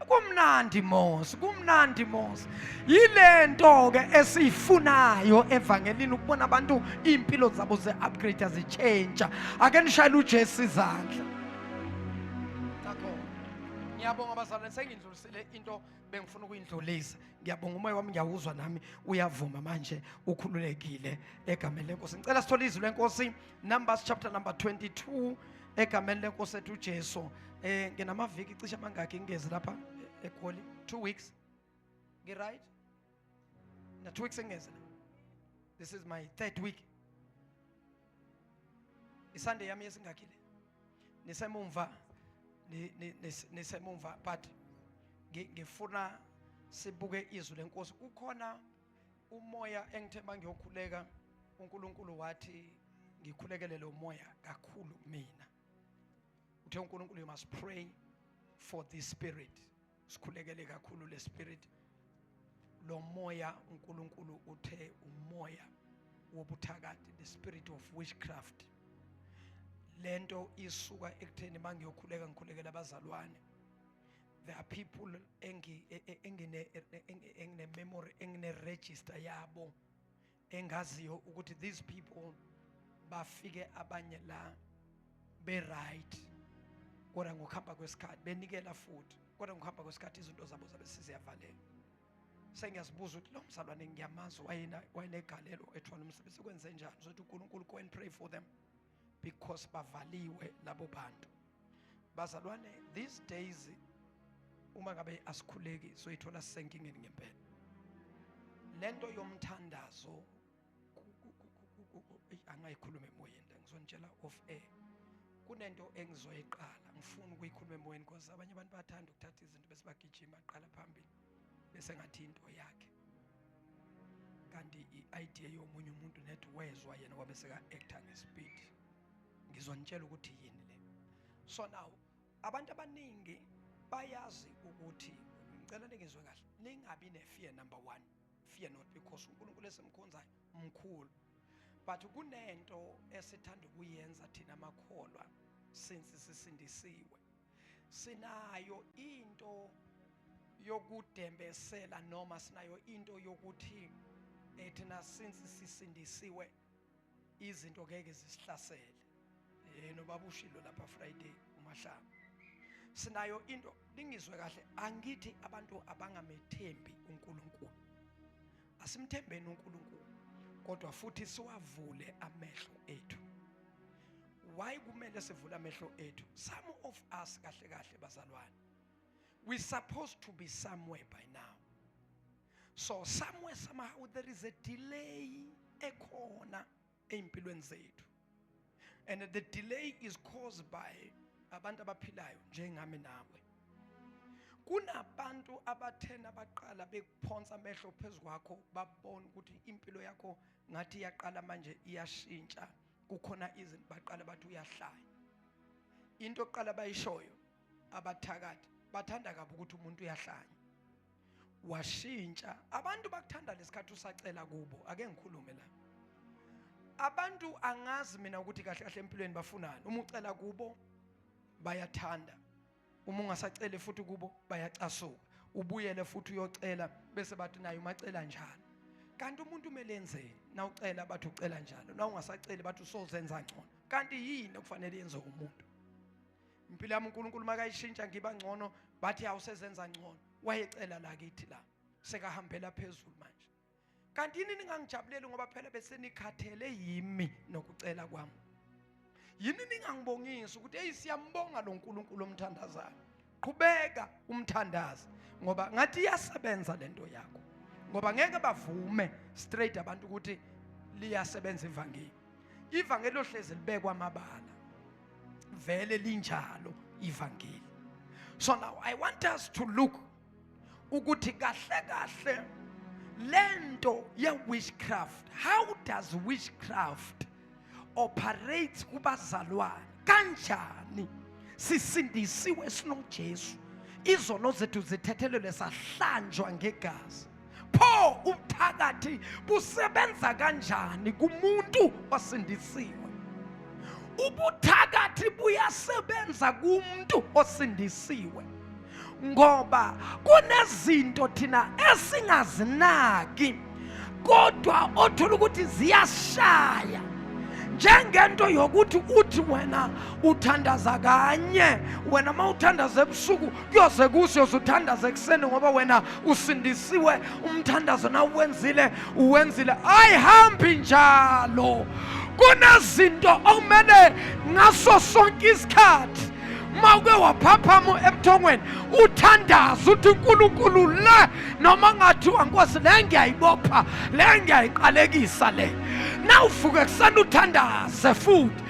Kumnandi mos, kumnandi mos. Yilento ke esiyifunayo evangelini, ukubona abantu impilo zabo ze upgrade zichange. Ake nishayele uJesu izandla. Ngakho ngiyabonga bazalwane, sengidlulisile into bengifuna ukuyidlulisa. Ngiyabonga, umoya wami ngiyawuzwa nami uyavuma manje, ukhululekile egameni lenkosi. Ngicela sithole izwi lenkosi, Numbers chapter number 22, egameni lenkosi ethu uJesu. Nginamaviki cishe amangaki ngingezi lapha eGoli? 2 weeks. Ngi right? Na 2 weeks engezi. This is my third week. Isunday yami yesingakile. Nisemumva, nisemumva, but ngifuna sibuke izwi lenkosi. Kukhona umoya engithemba ngiyokhuleka, uNkulunkulu wathi ngikhulekele lo moya kakhulu mina. Uthe uNkulunkulu, you must pray for this spirit. Sikhulekele kakhulu le spirit. Lo moya uNkulunkulu uthe umoya wobuthakathi, the spirit of witchcraft. Lento isuka ekutheni mangiyokhuleka ngikhulekela abazalwane. There are people engine engine memory, engine register yabo, engaziyo ukuthi these people bafike abanye la be right, kodwa ngokuhamba kwesikhathi benikela futhi, kodwa ngokuhamba kwesikhathi izinto zabo zabe siziyavaleka. Sengiyazibuza ukuthi lo mzalwane ngiyamazi, wayenegalelo ethwala umsebenzi, kwenze njani? Sothi uNkulunkulu, go and pray for them because bavaliwe labo bantu. Bazalwane, these days uma ngabe asikhuleki soyithola sisenkingeni ngempela. Lento yomthandazo angayikhuluma emoyeni la, ngizonitshela off air. Kunento engizoyiqala, ngifuna ukuyikhuluma emoyeni because abanye abantu bayathanda ukuthatha izinto bese bagijima aqala phambili bese ngathi into yakhe. Kanti i-idea yomunye umuntu nethi wezwa yena wabe seka-acta ngespeed. Ngizonitshela ukuthi yini le. So now abantu abaningi bayazi ukuthi, ngicela ningizwe kahle, ningabi ne-fear. Number one, fear not, because uNkulunkulu esimkhonzayo mkhulu. But kunento esithanda ukuyenza thina amakholwa. Since sisindisiwe, sinayo into yokudembesela, noma sinayo into yokuthi thina since sisindisiwe izinto ngeke zisihlasele. Nobaba ushilo lapha Friday uMahlaba, sinayo into. Lingizwe kahle, angithi abantu abangamethembi uNkulunkulu. Asimthembeni uNkulunkulu, kodwa futhi siwavule amehlo ethu. Why kumele sivule amehlo ethu? Some of us, kahle kahle bazalwane, we supposed to be somewhere by now. So somewhere, somehow, there is a delay ekhona empilweni zethu, and the delay is caused by abantu abaphilayo njengami nawe. Kunabantu abathena abaqala bekuphonsa amehlo phezukwakho, babona ukuthi impilo yakho ngathi iyaqala manje iyashintsha, kukhona izinto, baqala bathi uyahlaya. Into oqala bayishoyo abathakathi, bathanda kabi ukuthi umuntu uyahlanya, washintsha. Abantu bakuthanda lesikhathi usacela kubo. Ake ngikhulume la. Abantu, angazi mina ukuthi kahle kahle empilweni bafunani. Uma ucela kubo bayathanda, uma ungasaceli futhi kubo bayacasuka. Ubuyele futhi uyocela, bese bathi naye umacela njalo. Kanti umuntu kumele enzeni? Na ucela bathi ucela njalo, na ungasaceli bathi usozenza ngcono. Kanti yini okufanele yenze umuntu? Impilo yami uNkulunkulu makayishintsha ngiba ngcono, bathi awusezenza ngcono, wayecela la kithi la, sekahambela phezulu manje. Kanti yini ningangijabuleli? Ngoba phela besenikhathele yimi nokucela kwami. Yini ningangibongisi ukuthi hey, siyambonga lo nkulunkulu omthandazayo, qhubeka umthandaze, ngoba ngathi iyasebenza lento yakho? Ngoba ngeke bavume straight abantu ukuthi liyasebenza ivangeli. Ivangeli lohlezi libekwa amabala, vele linjalo ivangeli. So now I want us to look ukuthi kahle kahle lento ye witchcraft, how does witchcraft operate kubazalwane? Kanjani sisindisiwe, sinoJesu, izono zethu zithethelelwe, sahlanjwa ngegazi, pho ubuthakathi busebenza kanjani kumuntu osindisiwe? Ubuthakathi buyasebenza kumuntu osindisiwe ngoba kunezinto thina esingazinaki, kodwa othola ukuthi ziyashaya, njengento yokuthi uthi wena uthandaza kanye, wena uma uthandaza ebusuku kuyoze kuse, uyozuthandaza ekuseni, ngoba wena usindisiwe, umthandazo nawuwenzile uwenzile. Ayihambi njalo. Kunezinto okumele ngaso sonke isikhathi mawuke waphaphama ebuthongweni uthandaza uthi uNkulunkulu le, noma ngathiwa Nkosi le ngiyayibopha, le ngiyayiqalekisa le. Nawuvuka ekuseni uthandaze futhi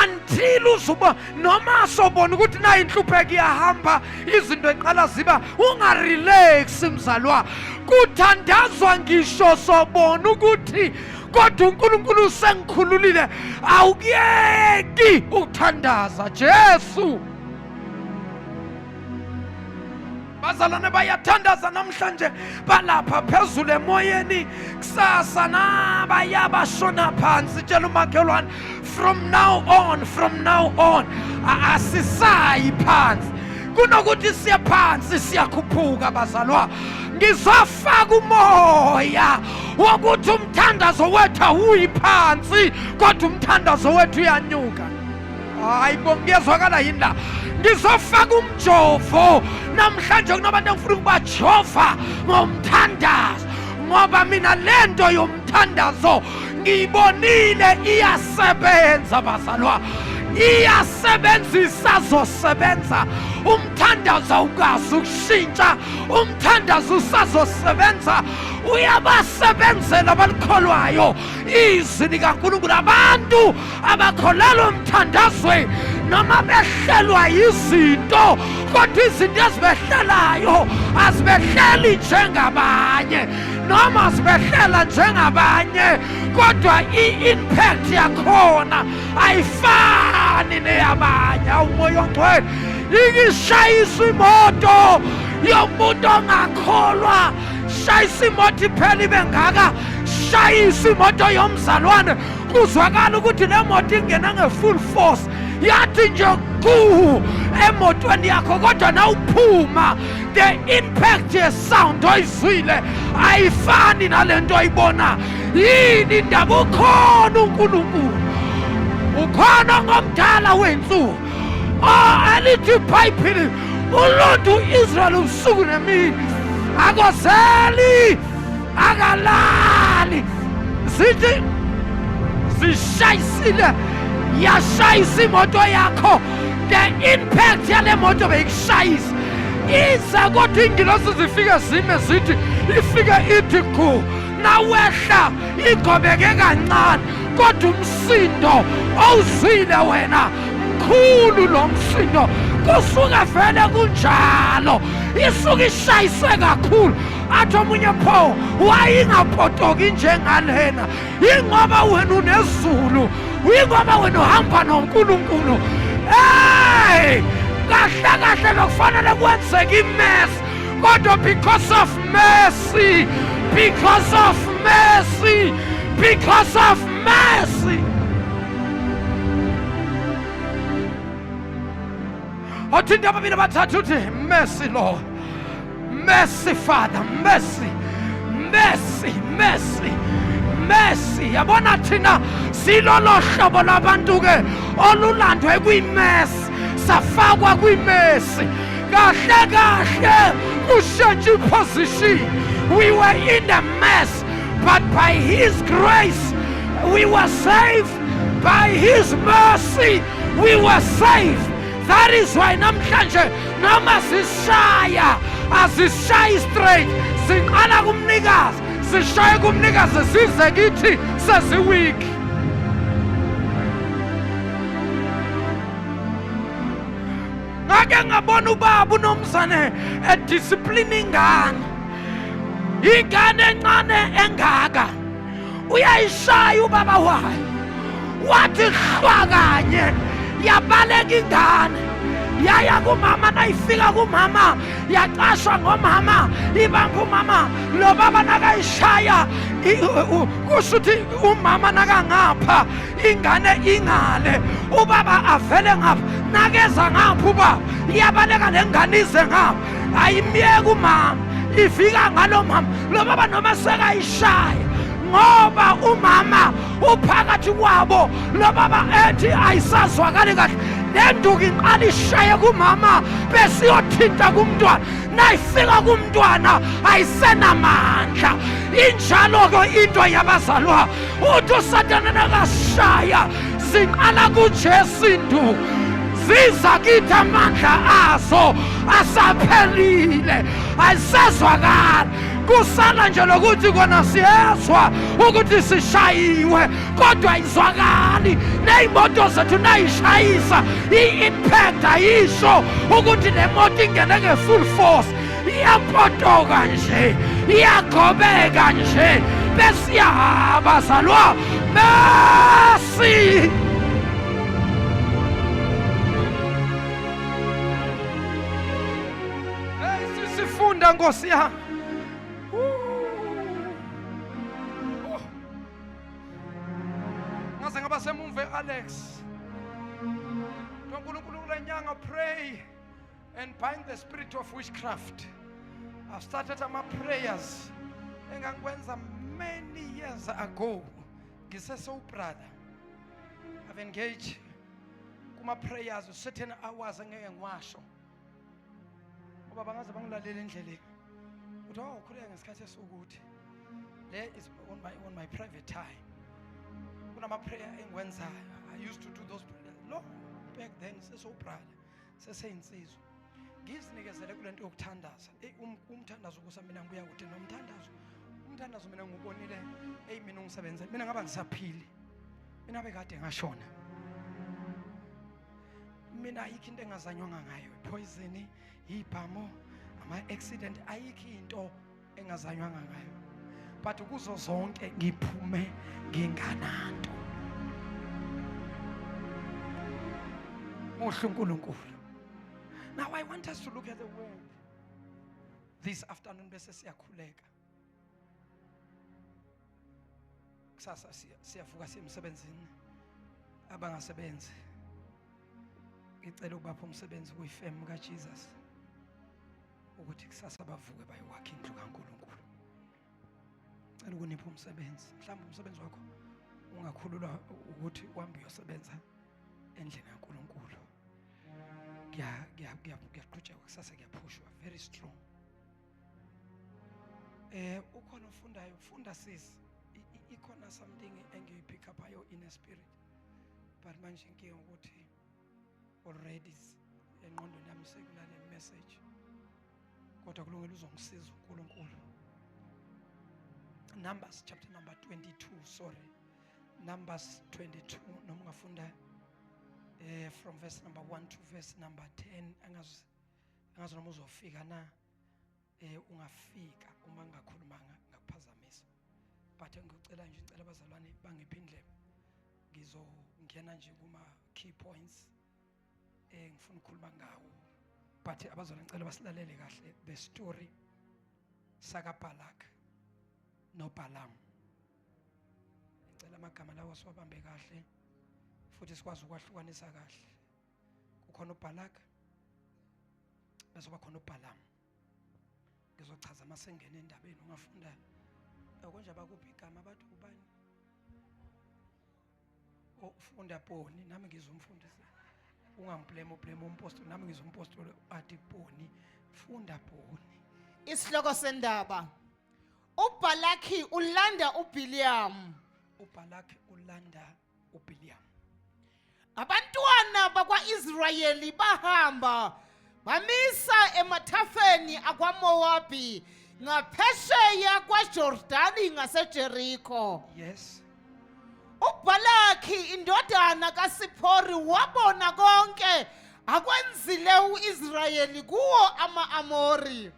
until uzuba noma sobona ukuthi nayi inhlupheko iyahamba, izinto eqala ziba. Ungarelax mzalwa, kuthandazwa ngisho sobona ukuthi kodwa uNkulunkulu usengikhululile. Awukuyeki ukuthandaza. Jesu, bazalwane bayathandaza namhlanje, balapha phezulu emoyeni, kusasa nabayabashona phansi. Tshela umakhelwane, from now on, from now on asisayi phansi. Kunokuthi siye phansi siyakhuphuka. Bazalwa, ngizofaka umoya wokuthi umthandazo wethu awuyi phansi, kodwa umthandazo wethu uyanyuka. Hayi bo, ngiyezwakala yini la? Ngizofaka umjovo namhlanje. Kunabantu engifuna ukubajova ngomthandazo, ngoba mina lento yomthandazo ngiyibonile iyasebenza. Bazalwa, iyasebenzisa, zosebenza. Umthandazo awukazi ukushintsha, umthandazo usazosebenza, uyabasebenzela abalikholwayo izwi likaNkulunkulu. Abantu abakholelwa emthandazweni Noma behlelwa izinto, kodwa izinto ezibehlelayo azibehleli njengabanye, noma zibehlela njengabanye, kodwa i-impact yakhona ayifani neyabanye. Awumoya ongcwele ikishayisa imoto yomuntu ongakholwa, shayisa imoto iphela ibe ngaka, shayisa imoto yomzalwane, kuzwakala ukuthi le moto ingena nge-full force, yathi nje ku emotweni yakho, kodwa nawuphuma the impact ye-sound oyizwile ayifani nalento oyibona. Yini indaba? Ukhona uNkulunkulu, ukhona ngomdala wensuku. Oh, elithi iBhayibheli ulonda u-Israyeli ubusuku nemini, akozeli akalali. Zithi zishayisile, yashayisa imoto yakho, the impact yale moto beyikushayisa iza, kodwa ingilosi zifike zime zithi ifike ithi gu, nawehla igobeke kancane, kodwa umsindo owuzwile wena mkhulu. Lo msindo kusuke vele kunjalo, isuke ishayiswe kakhulu. Athi omunye, pho wayingapotoki njengalena? Ingoba wena unezulu, ingoba wena uhamba noNkulunkulu. Hey, kahle kahle bekufanele kwenzeke i-mess, kodwa because of mercy, because of mercy, because of mercy. Othinta ababili abathathu uthi, mercy Lord, mercy Father, mercy, mercy, mercy, mercy. Yabona thina silolo hlobo labantu ke olulandwe kwi-mess, safakwa kwi-mess. Kahle kahle kushintsha i-position. We were in the mess, but by his grace we were saved, by his mercy we were saved. That is why namhlanje noma sishaya, azishayi straight, siqala kumnikazi, sishaye kumnikazi, size kithi sesiweak. Ngake ngabona ubaba unomzane ediscipline ingane, ingane encane engaka, uyayishaya ubaba wayo. Wathi hlwa kanye, yabaleka ingane yaya kumama. Nayifika kumama yaqashwa ngomama, ibamba umama. Lo baba nakayishaya, kusho ukuthi umama nakangapha, ingane ingale, ubaba avele ngapha. Nakeza ngapha ubaba, iyabaleka lengane ize ngapha, ayimyeki umama, ifika ngalo mama. Lo baba noma sekayishaya, ngoba umama uphakathi kwabo, lo baba ethi ayisazwakali kahle le nduku, iqala ishaye kumama bese iyothinta kumntwana. Nayifika kumntwana ayisenamandla. Injalo-ke into yabazalwa, uthi uSatana nakashaya, ziqala kuJesu induku, ziza kithi amandla azo asaphelile, ayisezwakali. Kusala nje lokuthi kona siyezwa ukuthi sishayiwe, kodwa ayizwakali. Ney'moto zethu nayishayisa, i-impact ayisho ukuthi le moto ingene nge-full force, iyapotoka nje, iyagobeka nje, bese iyahamba. Zalwa mercy. Hey, sisifunda Nkosi yami. Oh. Ngaze ngaba semumva Alex. uNkulunkulu kule nyanga, pray and bind the spirit of witchcraft. I've started ama prayers engangikwenza many years ago ngisese brother. I've engaged kuma prayers certain hours engeke ngiwasho ngoba bangaze bangilalela endleleni, uthi, oh, ukhuleka ngesikhathi esiwukuthi. Le is on my private time. Kunama prayer engiwenzayo. I used to do those prayers long back then, sesowubrother, seseyinsizwa, ngizinikezele kule nto yokuthandaza. Eyi, umthandazo kusa mina ngibuya kude nomthandazo. Umthandazo mina ngiwubonile, eyi, mina ungisebenze. Mina ngaba ngisaphili, mina bekade ngashona. Mina ayikho into engazanywanga ngayo, poison, ibhamo, ama accident, ayikho into engazanywanga ngayo. But kuzo zonke ngiphume ngingananto. Muhle uNkulunkulu. Now I want us to look at the word this afternoon bese siyakhuleka. Kusasa siyavuka siye emsebenzini. Abangasebenzi ngicela ukubapha umsebenzi kuyifemu kaJesus ukuthi kusasa bavuke bayokwakha indlu kaNkulunkulu. Ngicela ukunipha umsebenzi. Mhlawumbe umsebenzi wakho ungakhululwa ukuthi uhambe uyosebenza endlini kaNkulunkulu. Kuyaqhutshekwa kusasa, kuyaphushwa very strong. Ukhona ofundayo, funda sis. Ikhona something engiyipick up ayo in a spirit. But manje inkinga ukuthi already engqondweni yami sekulale message. Kodwa kulungile, uzongisiza uNkulunkulu. Numbers chapter number 22, sorry. Numbers 22, noma ungafunda from verse number 1 to verse number 10, angazi noma uzofika na. Ungafika uma ngingakhulumanga ngakuphazamisa. But ngicela nje, ngicela abazalwane bangiphe indlebe. Ngizongena nje kuma key points ngifuna ukukhuluma ngawo. But abazalwane ngicela basilalele kahle the story saka Balak no Balaam. Ngicela amagama lawo siwabambe kahle futhi sikwazi ukwahlukanisa kahle. Kukhona uBalak bese kuba khona uBalaam. Ngizochaza masengena endabeni, ungafunda konje abakuphi igama bathi ubani? Ufunda Poni, nami ngizomfundisa. Ungangiblame, ublame umpostoli, nami ngizompostoli athi Poni, funda Poni. Isihloko sendaba. uBalaki ulanda uBiliam. uBalak ulanda uBiliam. Abantwana bakwaIsrayeli bahamba bamisa emathafeni akwaMowabi ngaphesheya kwaJordani ngaseJeriko. Yes. uBalaki indodana kaSiphori wabona konke akwenzile uIsrayeli kuwo ama-Amori.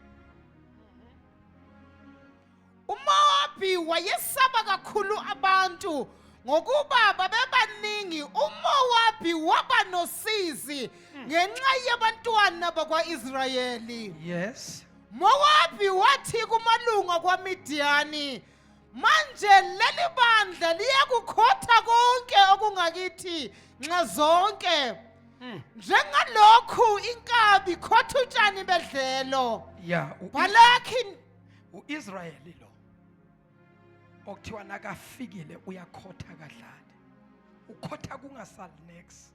uMowabi wayesaba kakhulu abantu ngokuba babebaningi. uMowabi waba nosizi ngenxa yabantwana bakwaIsrayeli. Yes. Mowabi wathi kumalunga kwaMidiyani, manje leli bandla liyakukhotha konke okungakithi nxa zonke, njengalokhu inkabi khotha utshani bedlelo. Yeah, Balaki uIsrayeli lo okuthiwa nakafikile uyakhotha kadlali, ukhotha kungasali next.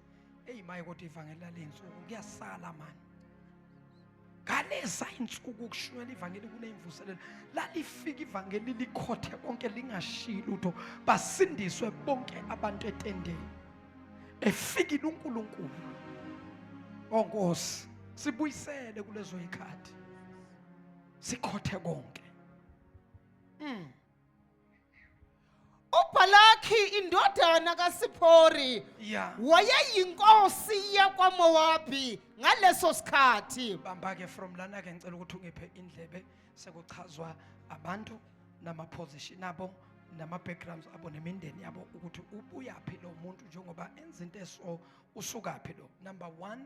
Eyi maye, kodwa ivangeli lalensuku kuyasala mani. Ngaleza insuku kushunyelwa ivangeli kuneyimvuselelo, lalifika ivangeli likhothe konke lingashiyi lutho, basindiswe bonke abantu etendeni. Efikile uNkulunkulu. Oh Nkosi, sibuyisele kulezo ikhathi, sikhothe konke. uBalaki indodana kaSiphori wayeyinkosi yakwaMowabi ngaleso sikhathi. Bamba ke from lana ke, ngicela ukuthi ungiphe indlebe. Sekuchazwa abantu nama position abo nama backgrounds abo nemindeni yabo, ukuthi ubuyaphi lo muntu njengoba enza into eso, usukaphi lo. Number 1,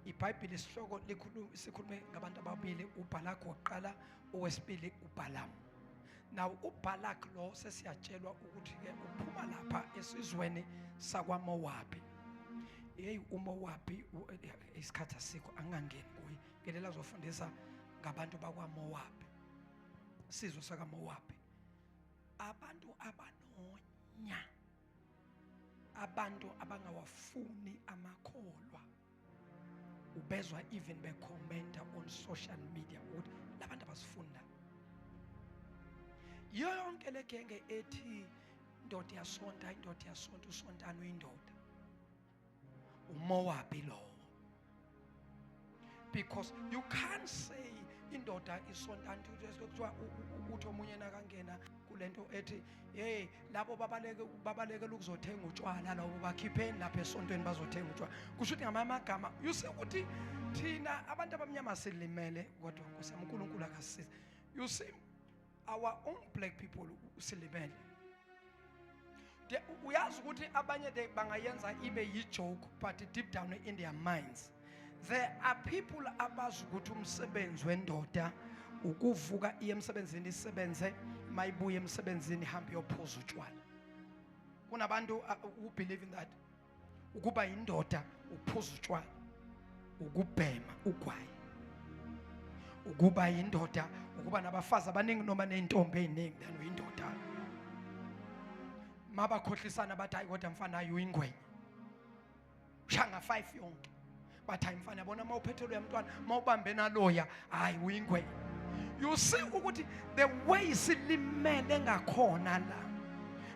iBhayibheli isihloko likhuluma, sikhulume ngabantu ababili, uBalak wokuqala, owesibili uBalaam. Now uBalak lo sesiyatshelwa ukuthi ke uphuma lapha esizweni sakwaMowabi. Hey, uMowabi, isikhathi asikho, angangeni kuye. Ngelela azofundisa ngabantu bakwaMowabi, sizwe sakaMowabi, abantu abanonya, abantu abangawafuni amakholwa. Ubezwa even becommenta on social media ukuthi labantu abasifunda. Yonke le genge ethi indoda iyasonta, indoda iyasonta, usontana uyindoda, uMowabi lowo. Because you can't say Indoda isonta kuthiwa uthi omunye nakangena kulento ethi hey, labo babaleke babalekela ukuzothenga utshwala, labo bakhipheni lapha esontweni bazothenga utshwala. Kusho ukuthi ngamanye amagama, you see ukuthi thina abantu abamnyama silimele, kodwa Nkosi yami, uNkulunkulu akasisize. You see, our own black people silimele. Uyazi ukuthi abanye they bangayenza ibe yi-joke, but deep down in their minds there are people abazi ukuthi umsebenzi wendoda ukuvuka iye emsebenzini, isebenze, mayibuye emsebenzini ihambe iyophuza utshwala. Kunabantu who believe in that, ukuba indoda uphuza utshwala, ukubhema ugwayi, ukuba indoda ukuba nabafazi abaningi noma nezintombi eziningi, then uyindoda. Mabakhohlisana bathi, hayi kodwa mfana, hayi uyingwenya, ushanga 5 yonke. Bathi, hayi mfana, yabona mawuphethe loya mntwana, mawubambe naloya, hayi uyingwenya. You see ukuthi the way silimele ngakhona la,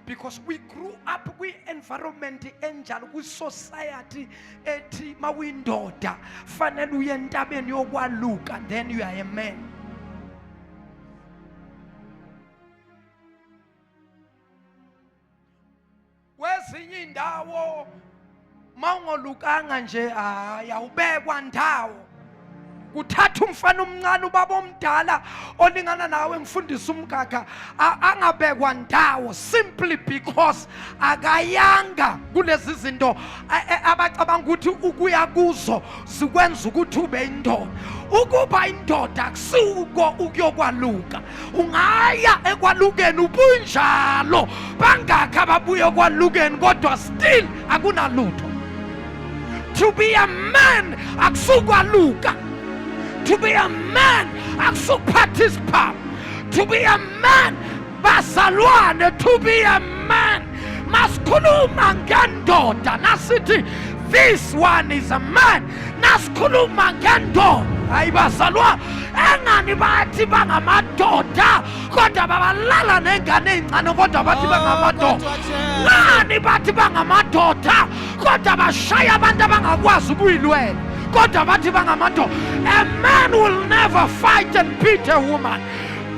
because we grew up kwi-environment enjalo, kwi-society ethi mawuyindoda fanele uye entabeni yokwaluka, then you are a man. Kwezinye indawo mawungolukanga nje, hayi, awubekwa ndawo. Kuthatha umfana omncane, ubaba omdala olingana nawe, mfundisi umgaga, angabekwa ndawo simply because akayanga kulezi zinto abacabanga ukuthi ukuya kuzo zikwenza ukuthi ube indoda. Ukuba indoda akusuko ukuyokwaluka. Ungaya ekwalukeni ubunjalo, bangakhi ababuye ekwalukeni kodwa still akunalutho. To be a man akusukwaluka. To be a man akusukuphatha isiphamu. To be a man, bazalwane, to be a man, masikhuluma ngendoda nasithi this one is a man, nasikhuluma ngendoda, hayi bazalwane, engani bathi bangamadoda kodwa babalala nengane ezincane, kodwa bathi Oh, bangamadoda. kodwa Jesu. Ngani bathi bangamadoda kodwa bashaya abantu abangakwazi ukuyilwela, kodwa bathi bangamadoda? A man will never fight and beat a woman.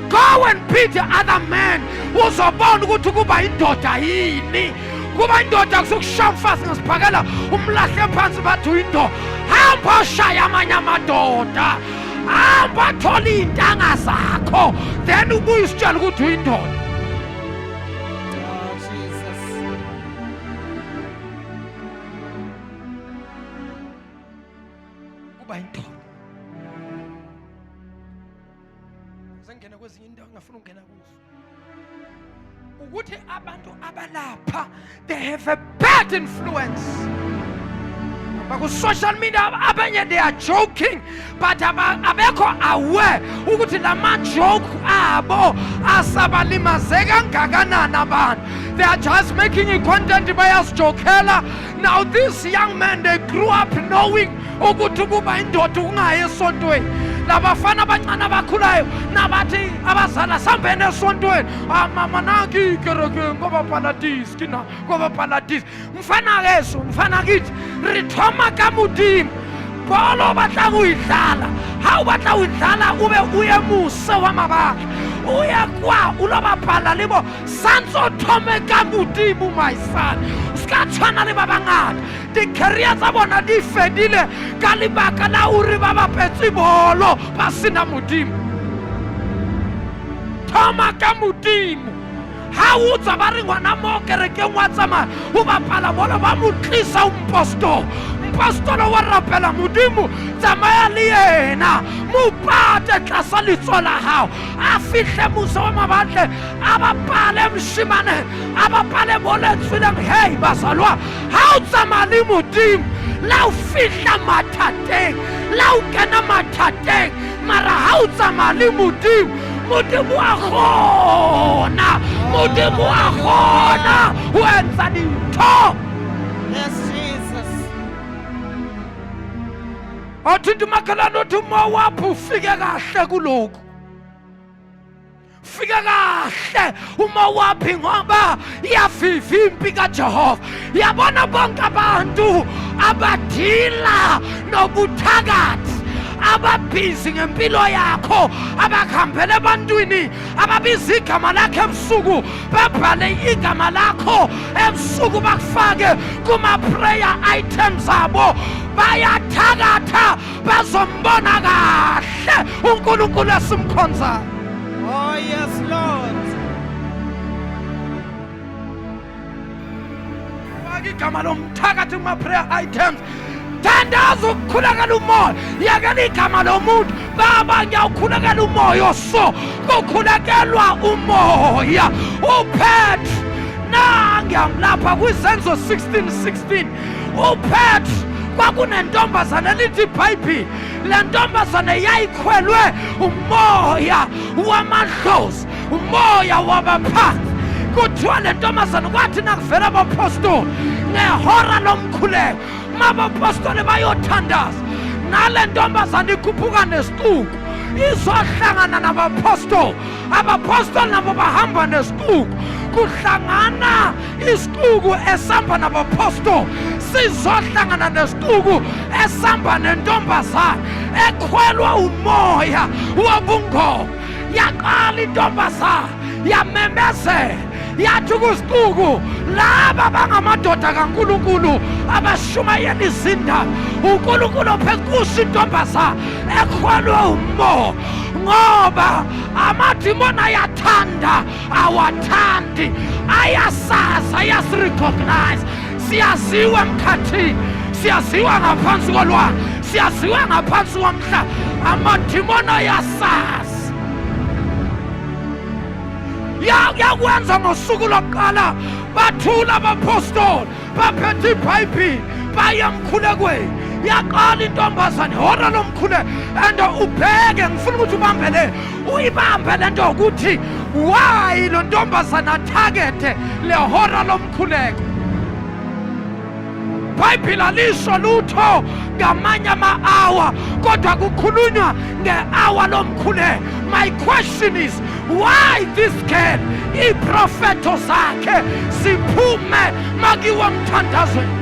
Go and beat the other man, uzobona ukuthi kuba indoda yini. Kuba indoda kusukushaya umfazi ngesibhakela, umlahle phansi, bathi uyindoda. Hamba oshaya amanye amadoda, hamba thola iy'ntanga zakho, then ubuye usitshela ukuthi uyindoda. Oh, Jesus. Kuba indoda sengene kwezinye indawo ngafuna ukungena kuzo, ukuthi abantu abalapha they have a bad influence baku-social media. Abanye they are joking, but abekho aware ukuthi lama-joke abo asabalimaze kangakanani abantu. They are just making a content, bayasijokela. Now these young men, they grew up knowing ukuthi kuba indoda ukungayi esontweni. Labafana abancane abakhulayo nabathi abazali asambeni esontweni, ah mama, nanki ikereke ngoba paradise kina ngoba paradise. Mfana keso, mfana kithi, re thoma ka Modimo. Bolo o batlang ho e dlala, ha o batla ho e dlala, o be o ye mose wa mabaka, o ye kwa o lo bapala le bo santse o thome ka Modimo. My son, o se ka tshwana le ba bangata, di-career tsa bona di fedile ka lebaka la hore ba bapetse bolo ba sena Modimo. Thoma ka Modimo. Ha o tswa ba re ngwana mo kerekeng wa tsamaya o bapala bolo, ba mo tlisa o mpostolo, mpostolo wa rapela Modimo, tsamaya le yena, mo pate tlasa letsoho la hao, a fihle mose wa mabatle, a bapale moshimane, a bapale bolo e tswileng. Hei bazalwa, ha o tsamaya le Modimo, la o fihla mathateng, la o kena mathateng, mara ha o tsamaya le Modimo, Modimo wa kgona, Modimo wa kgona ho etsa dintho. Yes, Jesus. Awuthinta umakhelwane, uthi uMowabi ufike kahle kulokhu, fike kahle uMowabi, ngoba iyaviva impi kaJehova. Yabona bonke abantu abadila nobuthakathi, Ababhizi ngempilo yakho, abakuhambela ebantwini, ababiza igama lakho ebusuku, babhale igama lakho ebusuku, bakufake kuma-prayer items abo. Bayathakatha, bazombona kahle uNkulunkulu esimkhonzayo. Oh, yes, Lord. Faka igama lomthakathi kuma-prayer items. Thandaza ukukhulekela umoya, yekela igama lomuntu. Baba, ngiyawukhulekela umoya, so kukhulekelwa umoya. UPetru nangiyamlapha kwiZenzo 16:16. UPetru kwakunentombazane, elithi iBhayibhili le ntombazane yayikhwelwe umoya wamadlozi, umoya wabaphansi. Kuthiwa le ntombazane kwathi nakuvela abapostoli ngehora lomkhuleko, mabapostoli bayothandaza, nale ntombazane ikhuphuka nesixuku izohlangana nabapostoli. Abapostoli nabo bahamba nesixuku, kuhlangana isixuku esihamba nabapostoli sizohlangana nesixuku esihamba nentombazane ekhwelwa umoya wobungoma. Yaqala intombazane yamemezela, yathi kusixuku, laba bangamadoda kaNkulunkulu abashumayela izindaba, uNkulunkulu ophezu. Intombazane ekhwelwe umoya, ngoba amadimoni ayathanda awathandi, ayasazi, ayasirecognize. Siyaziwa emkhathini, siyaziwa ngaphansi kolwandle, siyaziwa ngaphansi komhlaba. Amadimoni ayasazi. Yakwenza ngosuku lokuqala, bathula abapostoli, baphethe iBhayibhili, baye emkhulekweni. Yaqala intombazane hora lomkhuleko. And ubheke, ngifuna ukuthi ubambe le, uyibambe le nto ukuthi why lo ntombazane atargete le hora lomkhuleko. Bhayibhili alisho lutho ngamanye ama-hour, kodwa kukhulunywa nge-hour lomkhuleko. My question is, why this girl, iiprofetho zakhe ziphume makiwa mthandazweni?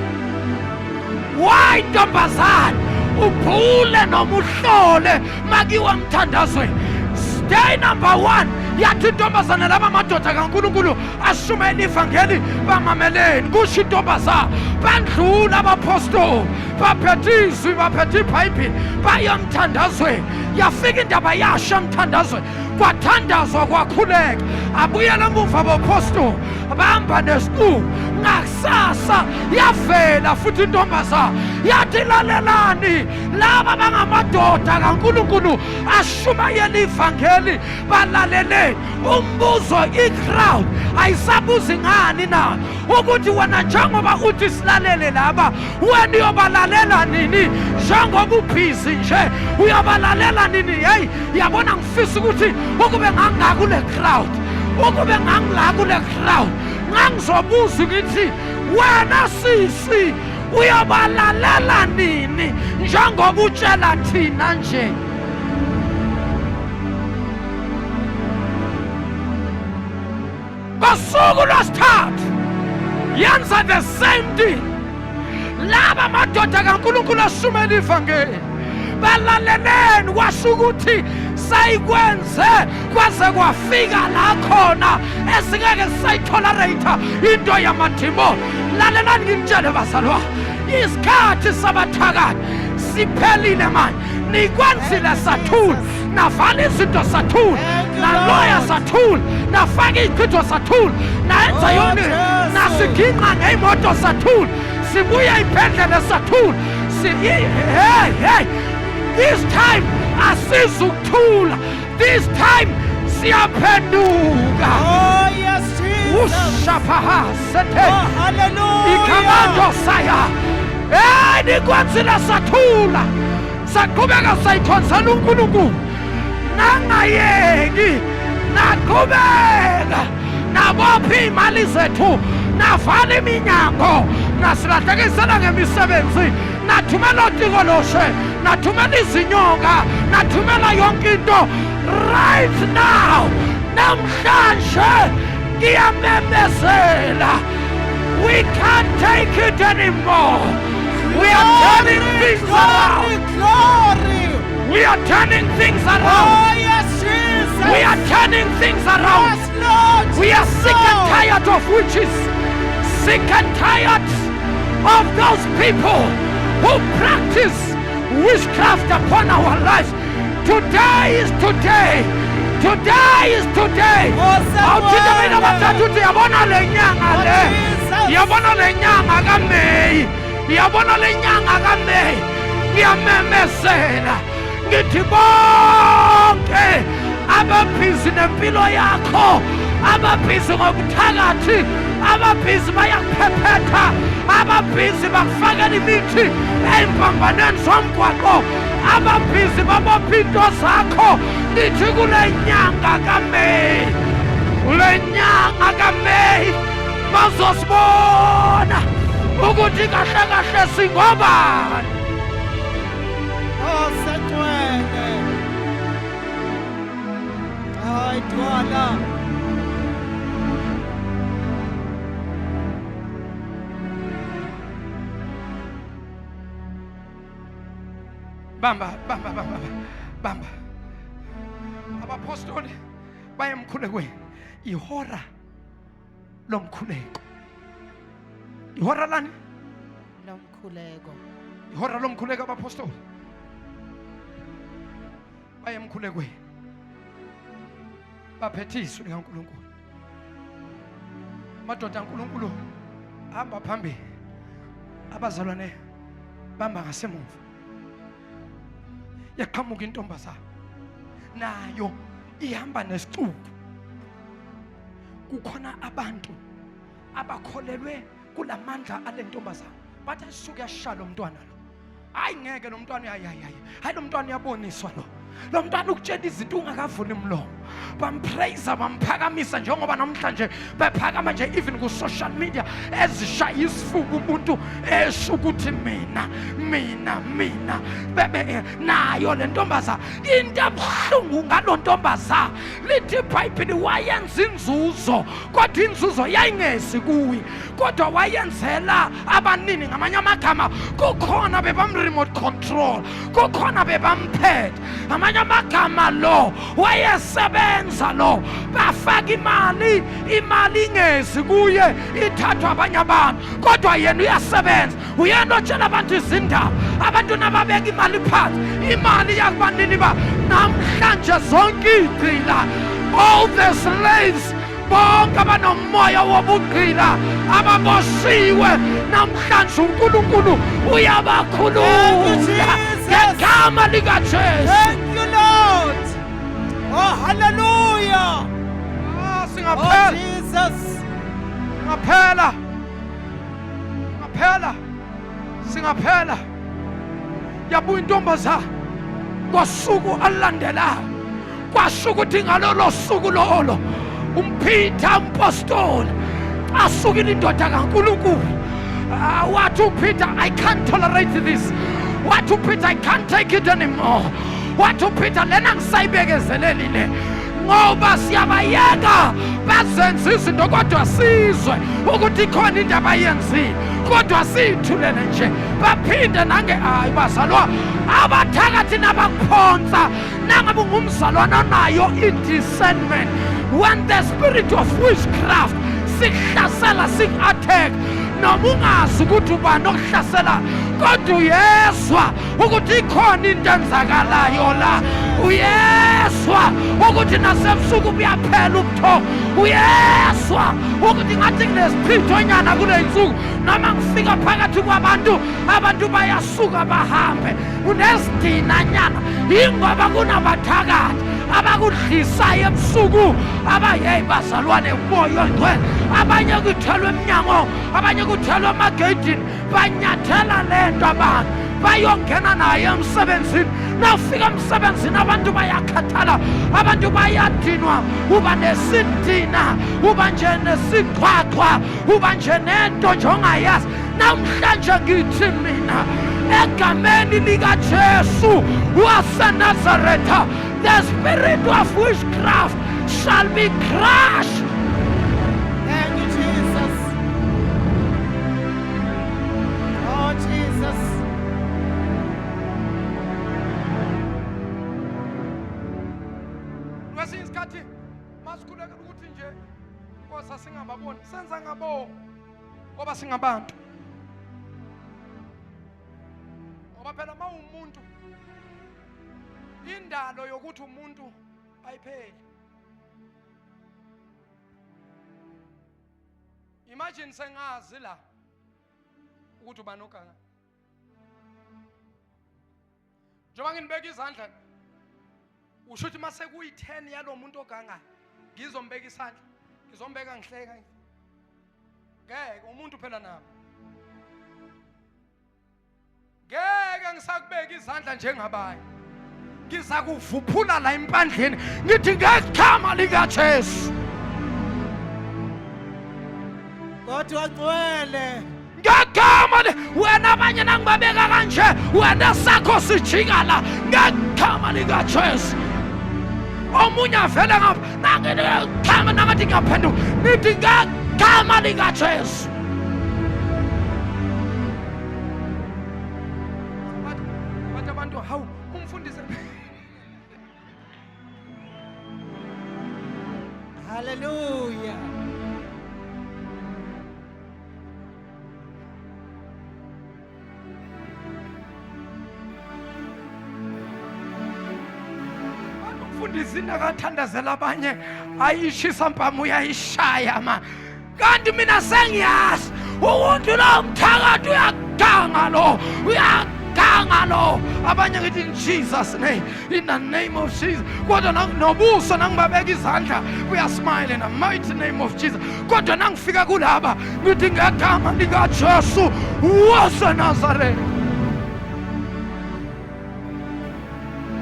Why, ntombazane, ubhule noma uhlole makiwa mthandazweni? Day number one, yathi intombazane, laba madoda kaNkulunkulu ashumayela ivangeli, bamameleni. Kusho intombazane, bandlula abapostoli, baphethe izwi, baphethe iBhayibhili, baye emthandazweni. Yafika indaba yasho emthandazweni, kwathandazwa, kwakhuleka, abuyela emuva abapostoli, bahamba nesixuku. Ngakusasa yavela futhi intombazane, yathi, lalelani, laba bangamadoda kaNkulunkulu ashumayela ivangeli, balaleleni. Umbuzo, i-crowd ayisabuzi ngani na ukuthi wena njengoba uthi silalele laba, wena uyobalalela nini? Njengoba ubhizi nje, uyobalalela nini? Heyi, yabona, ngifisa ukuthi ukube ngangakule crowd, ukube ngangila kule crowd, ngangizobuza ngithi, wena sisi, uyobalalela nini njengoba utshela thina nje? Ngosuku lwesithathu yenza the same thing. Laba madoda kaNkulunkulu ashumela ivangeli, balaleleni. Kwasho ukuthi sayikwenze kwaze kwafika la khona esingeke sisayitolerate into yamadimoni. Lalelani ngimtshele bazalwa, isikhathi sabathakathi siphelile manje. Nikwenzile sathula, navala izinto sathula, naloya sathula, nafaka iy'chitho sathula, nayenza Oh, yonke, Jesu. nasiginqa ngey'moto sathula, sibuye ey'bhedlela sathula. Hey, hey, this time asizukuthula, this time siyaphenduka. Oh, yes, Jesus. Ushapaha sethe Oh, hallelujah. Ikhamando saya. Hey, nikwenzile sathula, saqhubeka sayikhonzela uNkulunkulu, nangayeki, naqhubeka nabopha iy'mali zethu, navala iminyango, nasilahlekisela ngemisebenzi, nathumela otikoloshe, nathumela izinyoka, nathumela yonke into. Right now, namhlanje ngiyamemezela, we can't take it anymore. We are turning things Glory, around. glory. We are turning things around. Oh yes, Jesus. We are turning things around. Yes, Lord. We are Yes, sick and Lord. tired of witches, sick and tired of those people who practice witchcraft upon our lives. Today is today. Today is today. Oh, Awuthinta mina bathathu uthi yabona le nyanga Oh, le. Jesus. Yabona le nyanga kaMeyi. Yabona le nyanga kaMeyi. Ngiyamemezela. Ngithi bonke ababhizi nempilo yakho, ababhizi ngobuthakathi, ababhizi bayakuphephetha, ababhizi bakufakela imithi ey'mpambanweni zomgwaqo, ababhizi babopha into zakho. Ngithi kule nyanga kaMeyi, kule nyanga kaMeyi bazosibona ukuthi kahle kahle singobani. Oh, sethwele. Hayi Dwala. Bamba, bamba, bamba, bamba. Abapostoli baye emkhulekweni. Ihora lomkhuleko. Ihora lani? Lomkhuleko. Ihora lomkhuleko abapostoli. Baye emkhulekweni. Baphethe izwi likaNkulunkulu. Madoda kaNkulunkulu hamba phambili. Abazalwane bamba ngasemuva. Yaqhamuka intombazana nayo ihamba nesixuku. Kukhona abantu abakholelwe kulamandla ale ntombazana, bathi asuke yashala umntwana lo. Hayi ngeke lo mntwana, hayi hayi hayi hayi, lo mntwana uyaboniswa lo. Lo mntwana ukutshela izinto ungakavuli umlomo. Bampraise, bamphakamisa njengoba namhlanje bephakama nje even ku social media ezishaya isifuba umuntu esho ukuthi mina mina mina bebe nayo le ntombazana. Into ebuhlungu ngalo ntombazana, lithi iBhayibheli wayenza inzuzo, kodwa inzuzo yayingezi kuye, kodwa wayenzela abanini. Ngamanye amagama kukhona bebam remote control, kukhona bebamphethe. Ngamanye amagama lo wayesebenza lo, bafaka imali, imali ingezi kuye, ithathwa abanye abantu, kodwa yena uyasebenza. Uyena otshela abantu izindaba, abantu nababeka imali phansi, imali yakubanini ba. Namhlanje zonke igqila, all the slaves, bonke abanomoya wobugqila ababoshiwe namhlanje uNkulunkulu uyabakhulula ngegama likaJesu. Thank you, Lord. Oh, hallelujah. Ah, Oh, singaphela, Jesus. singaphela, singaphela, singaphela. Yabuya intombazana ngosuku alandelayo, kwasho ukuthi ngalolo suku lolo umPeter umpostoli asukile indoda kaNkulunkulu. Wathi uPeter, I can't tolerate this. Wathi uPeter, I can't take it anymore. Wathi uPeter, lena ngisayibekezeleli le, ngoba siyabayeka bazenza izinto kodwa sizwe ukuthi ikhona into abayenzile, kodwa siyithulele nje. Baphinde nange hayi bazalwa abathakathi nabakuphonsa, nangabe ungumzalwana onayo i-discernment, when the spirit of witchcraft sikuhlasela, siku-attack, noma ungazi ukuthi ubani okuhlasela, kodwa uyezwa ukuthi ikhona into enzakalayo la, uyezwa ukuthi nasebusuku buyaphela ubuthongo, uyezwa ukuthi ngathi kunesiphithonyana kule nsuku, noma ngifika phakathi kwabantu, abantu bayasuka bahambe, kunesidinanyana, yingoba kunabathakathi abakudlisayo ebusuku. Abayeyi bazalwane, umoya ongcwele, abanye kuthelwe emnyango, abanye kuthelwe emageyidini, banyathela lento abantu bayongena naye emsebenzini. Nawufika emsebenzini abantu bayakhathala, abantu bayadinwa, uba nesidina, uba nje nesiqhwaqhwa, uba nje nento nje ongayazi. Namhlanje ngithi mina egameni likaJesu waseNazaretha, the spirit of witchcraft shall be crushed. Thank you, Jesus. Oh, Jesus. Manje Nkosi asingababoni, senza ngabo ngoba singabantu. Ngoba phela mawumuntu indalo yokuthi umuntu ayipheli. Imagine sengazi la ukuthi ubani oganga. Njengoba nginibeka izandla usho ukuthi mase kuyi-10 yalo muntu ogangayo ngizombeka isandla, ngizombeka ngihleka. Ngeke umuntu phela nami. Ngeke ngisakubeka izandla njengabanye. Ngizakuvuphula la empandleni ngithi ngegama likaJesu. Kodwa ngcwele. Ngegama wena abanye nangibabeka kanje wena sakho sijika la ngegama likaJesu. Omunye avele ngapha nangigama nangathi ngiyaphenduka ngithi ngegama likaJesu. Bathi abantu hawu umfundisi. Hallelujah. Umfundisi nakathandazela abanye ayishisa mpama uyayishaya ma. Kanti mina sengiyazi ukuthi lo mthakathi uyaganga lo, uyaganga lo. Abanye ngithi in Jesus name, in the name of Jesus. Kodwa nobuso nangibabeka izandla uyasmile in the mighty name of Jesus. Kodwa nangifika kulaba ngithi ngegama likaJesu waseNazaretha.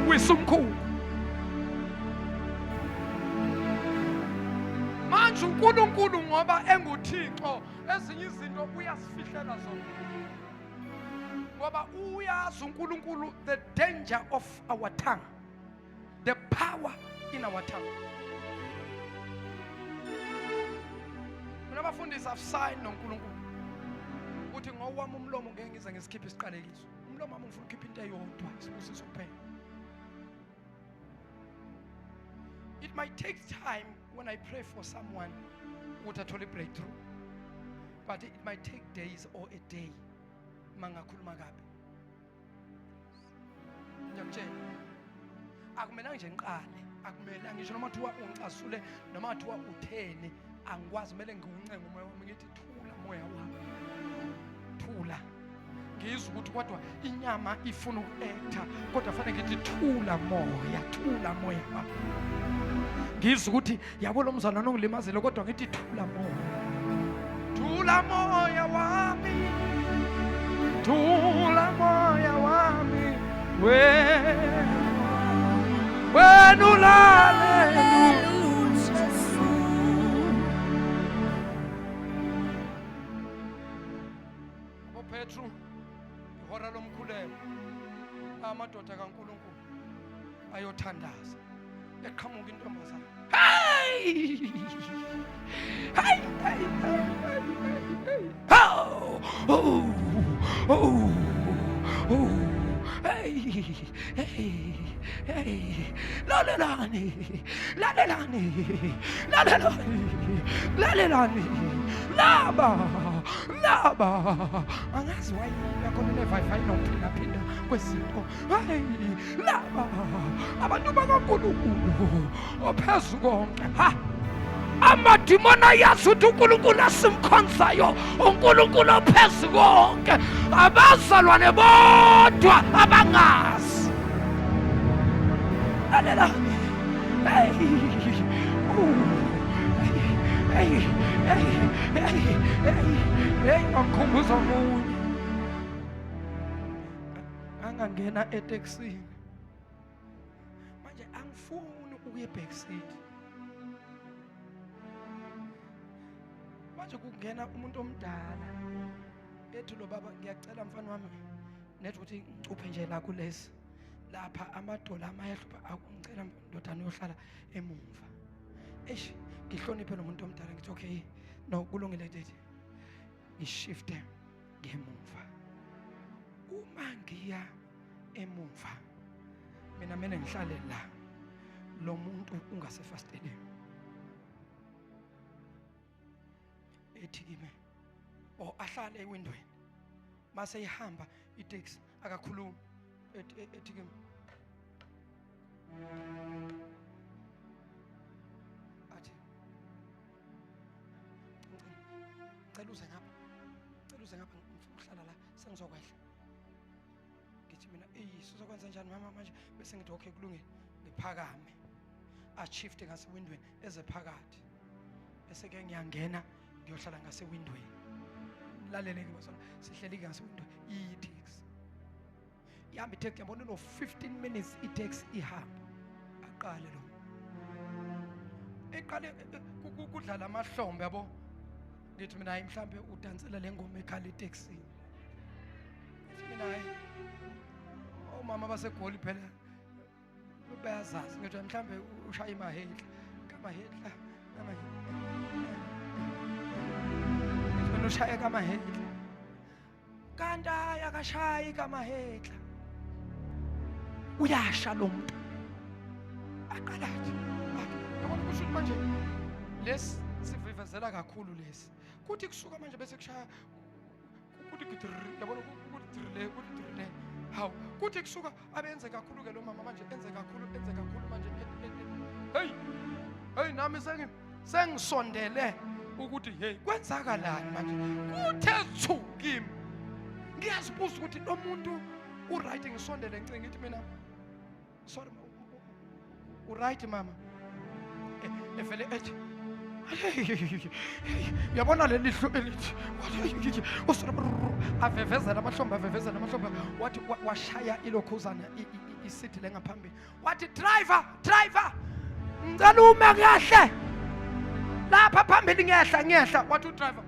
Wisumkhulu. Manje uNkulunkulu ngoba enguThixo ezinye izinto uyasifihlela zona. Ngoba uyazi uNkulunkulu the danger of our tongue, the power in our tongue. Mina abafundisi I've signed noNkulunkulu ukuthi ngowami umlomo ngeke ngize ngisikhiphe isiqalekiso. Umlomo wami ngifuna ukukhipha into eyodwa, isibusiso kuphela. It might take time when I pray for someone ukuthi athole breakthrough, but it might take days or a day mangakhuluma kabi. Ngiyakutshela, akumelanga nje ngiqale, akumelanga ngisho noma kuthiwa ungicasule noma kuthiwa utheni, angikwazi, kumele ngiwuncenge umoya wami ngithi thula moya wami, thula. Ngizwa ukuthi kodwa inyama ifuna uku-acta, kodwa fanele ngithi thula moya, thula moya wami. Ngizwa ukuthi yabo lo mzalwane ongilimazile, kodwa ngithi thula moya, thula moya wami, thula moya wami, wena ulale. Petru, ihora lomkhuleko, amadoda kaNkulunkulu ayothandaza, eqhamuka intombazana. Hey! Hey, hey, hey, hey, hey. Oh, oh, oh, oh. Hey, hey, hey. Lalelani, lalelani, lalelani, lalelani. Laba, laba. Angazi why yakhona ne-Wi-Fi nokuphindaphinda kwezinto. Hey, laba abantu bakaNkulunkulu ophezu konke. Ha! Amadimoni ayazi ukuthi uNkulunkulu asimkhonzayo uNkulunkulu ophezu konke. Abazalwane bodwa abangazi. Lalelani. Hey. Hey, hey, hey, hey, hey, wangikhumbuza omunye. Angangena etekisini. Manje angifuni ukuya eback seat. Manje kungena umuntu omdala. Ethi lo baba ngiyacela mfana wami nethi ukuthi ngicuphe nje la kulesi. Lapha amadola amayahlupha akungicela ndodana uyohlala emuva. Eish, ngihloniphe lo muntu omdala ngithi okay, no kulungile daddy. Ngishifte ngemuva. Uma ngiya emuva mina mele ngihlale la, lo muntu ungasefasteleni. Ethi kimi o ahlale ewindweni mase ihamba itaxi akakhulumi ethi kimi athi ngicela uze ngapha ngicela uze ngapha ngifuna ukuhlala la sengizokwehla ngithi mina eyi sizokwenza njani mama manje bese ngithi okay kulungile ngiphakame ashifte ngasewindweni eze phakathi bese ke ngiyangena ngiyohlala ngasewindweni lalele ke bazalwane sihleli ngasewindweni iyi-taxi ihamba itaxi yabona ino-15 minutes itaxi ihamba aqale lo eqale e, e, kudlala amahlombe yabo ngithi mina hayi mhlambe udansela le ngoma ekhala etekisini ngithi mina hayi omama basegoli phela bayazazi ngithi mhlambe ushaya imahedla kamahedla ngithi mina ushaya kamahedla kanti hayi akashayi kamahedla uyasha lo muntu aqala athi athi yabona kusho ukuthi manje lesi sivivezela kakhulu lesi kuthi kusuka manje bese kushaya kuthi gidiri yabona kuthi diri le kuthi diri le hawu kuthi kusuka abenze kakhulu ke lo mama manje enze kakhulu enze kakhulu manje hey hey nami sengi sengisondele ukuthi hey kwenzakalani manje kuthe thu kimi ngiyazibuza ukuthi lo muntu uright ngisondele ngicinga ngithi mina sorry uright mama e, evele ethi uyabona leli hlo elithi avevezela amahlombe avevezela amahlombe wathi washaya ilokhuzana isithi lengaphambili wathi driver driver ngicela ume kahle lapha phambili ngiyehla ngiyehla wathi udriver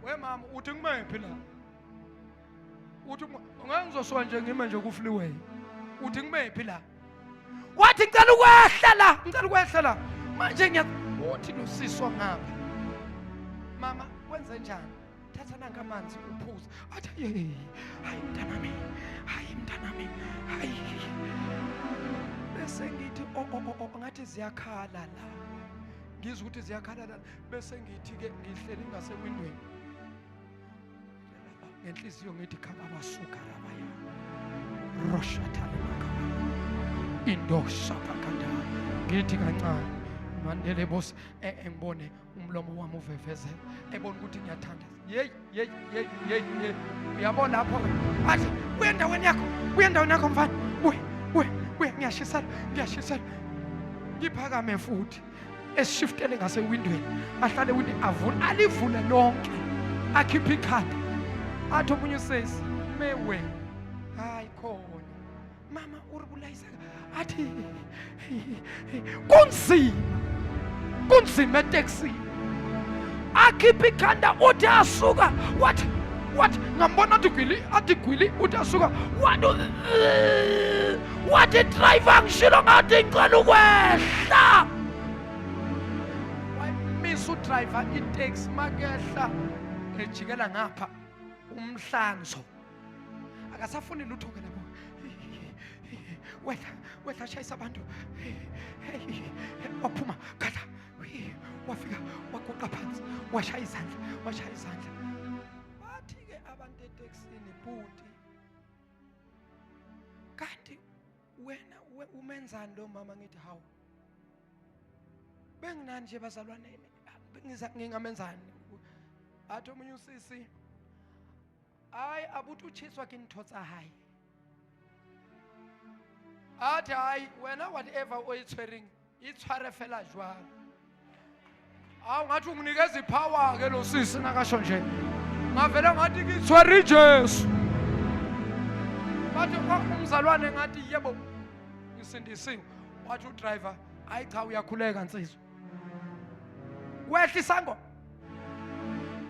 we mama uthi ngimephi la uthi ngeke ngizosuka nje ngime nje ku-freeway uthi ngimephi la wathi ngicela ukwehla la ngicela ukwehla la manje ngiya uthi lo siswa ngapha mama kwenze njani thatha nanka amanzi uphuze athi hayi mntanami hayi mntanami hayi bese ngithi o o o ngathi ziyakhala la ngizwa ukuthi ziyakhala la bese ngithi ke ngihleli ngasewindweni ngenhliziyo ngithi khababasuka rabaya roshathalebakabaya indoshapakanda ngithi kancane mandele bosi e, engibone umlomo wami uvevezela ebona ukuthi ngiyathandaza yeyi yeyi yeyi yeyi yeyi uyabona lapho athi buya endaweni yakho buya endaweni yakho mfana buya buya buya ngiyashisela ngiyashisela ngiphakame futhi eshiftele ngasewindweni ahlale ewindweni avule alivule lonke akhiphe ikhanda athi omunye usesi mewe hayi khona mama uribulayisa athi kunzima kunzima etekisini akhiphe ikhanda uthi asuka wathi wathi ngambona athi gwili athi gwili uthi asuka wathi wathi driver ngishilo ngathi ngicela ukwehla wayimisa udriver itaxi makehla ejikela ngapha umhlanzo akasafuni lutho ke lapho wehla wehla shayisa abantu waphuma khatha wafika waguqa phansi washaya izandla washaya izandla bathi-ke abantu etekisini bhuti kanti wena umenzani lo mama ngithi hawu benginani nje bazalwane ngingamenzani athi omunye usisi hayi abuthi utshiswa ke ntho tsa hae athi hayi wena whatever o e tshwereng e tshware fela jwalo awu ngathi unginikeza ipower ke lo sisi nakasho nje ngavele ngathi ngithwere iJesu bathi umzalwane ngathi yebo ngisindisiwe wathi udriver hayi cha uyakhuleka nsizwa kwehla isango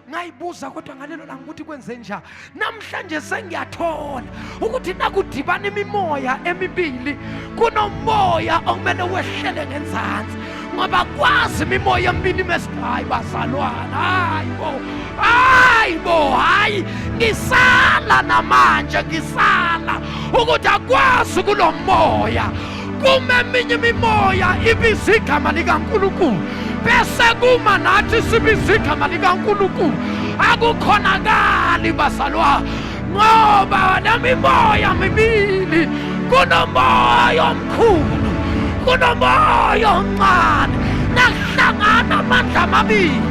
ngayibuza kodwa ngalelo langa ukuthi kwenze njani namhlanje sengiyathola ukuthi nakudibana imimoya emibili kunomoya okumele wehlele ngenzansi ngoba kwazi imimoya emibili hayi bazalwana hayi bo hayi bo hayi ngisala namanje ngisala ukuthi akwazi kulo moya kume eminye imimoya ibiza igama likaNkulunkulu Bese kuma nathi sibiza igama likaNkulunkulu. Akukhonakali bazalwa, ngoba lemimoya mibili, kunomoya omkhulu, kunomoya omncane, nakuhlangana amandla amabili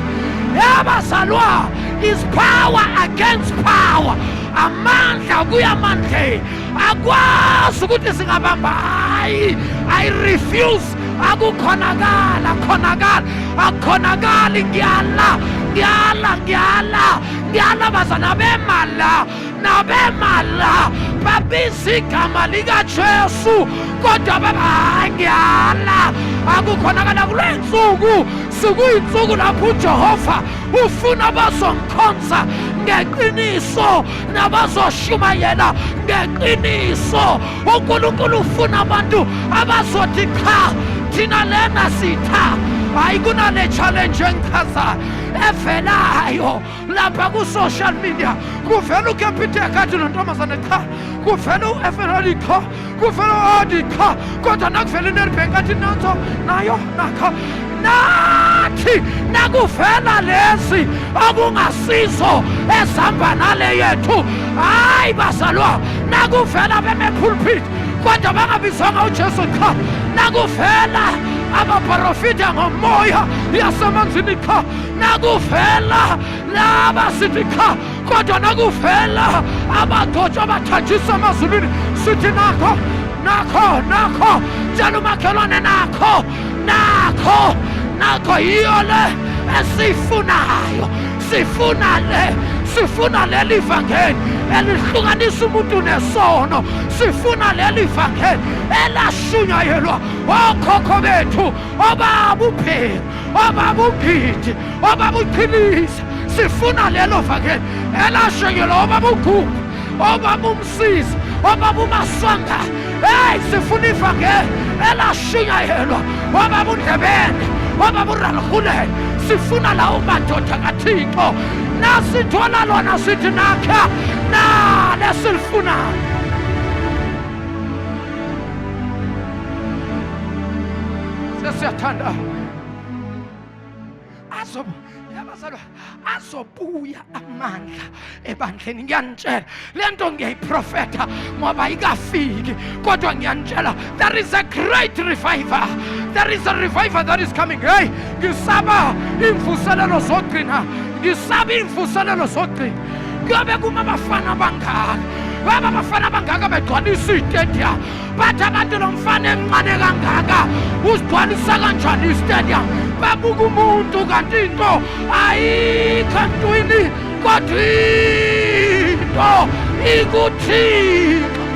yabazalwa, is power against power, amandla kuya amandleni. Akwazi ukuthi singabamba. Hayi, I refuse. Akukhonakala, khonakala, akukhonakali. Ngiyala, ngiyala, ngiyala, ngiyala bazana bemala nabemala babiza igama likaJesu, kodwa baba, hayi, ngiyala, akukhonakala. Kule nsuku sikuyinsuku lapho uJehova ufuna abazomkhonza ngeqiniso nabazoshumayela ngeqiniso. UNkulunkulu ufuna abantu abazothi cha, thina lena sitha. Hayi, kunale challenge engichazayo evelayo lapha ku-social media. Kuvela uCapitec athi lo ntombazane cha, kuvela u-FNB cha, kuvela u-Adi cha, kodwa nakuvela iNedbank athi nanso nayo nakho. Nathi nakuvela lezi okungasizo ezihamba nale yethu, hayi bazalwa, nakuvela beme-pulpit kodwa bangabizwanga uJesu, cha, nakuvela abaprofita ngomoya yasemanzini, cha, nakuvela laba sithi cha, kodwa nakuvela abagcotshwa abathanjiswa emazulwini sithi nakho, nakho, nakho. Tshela umakhelwane, nakho, nakho, nakho. Yiyo le esiyifunayo. Sifuna le, sifuna leli vangeli elihlukanisa umuntu nesono. Sifuna leli vangeli elashunyayelwa okhokho bethu, obaba uPheki, obaba uGidi, obaba uChilisa. Sifuna lelo vangeli elashunyelwa obaba uGugu, obaba uMsisi, obaba uMaswanga. Hey, sifuna ivangeli elashunyayelwa obaba uNdebele, obaba uRalhulele. Sifuna lawo madoda kaThixo. Nasithola lona sithi nakha nale silifunayo. Sesiyathanda azoba yabazalwa, azobuya amandla ebandleni. Ngiyanitshela le nto, ngiyayiprofetha ngoba ayikafiki, kodwa ngiyanitshela, there is a great revival, there is a revival that is coming. Hey, ngisaba imvuselelo zogcina, ngisaba imvuselelo zogcina. Kuyobe kuma abafana abangaka, baba abafana abangaka begcwalisa iy'stadium. Bathi abantu, lo mfana emncane kangaka uzigcwalisa kanjani istadium? Babuka umuntu, kanti into ayikho emntwini, kodwa into ikuThixo.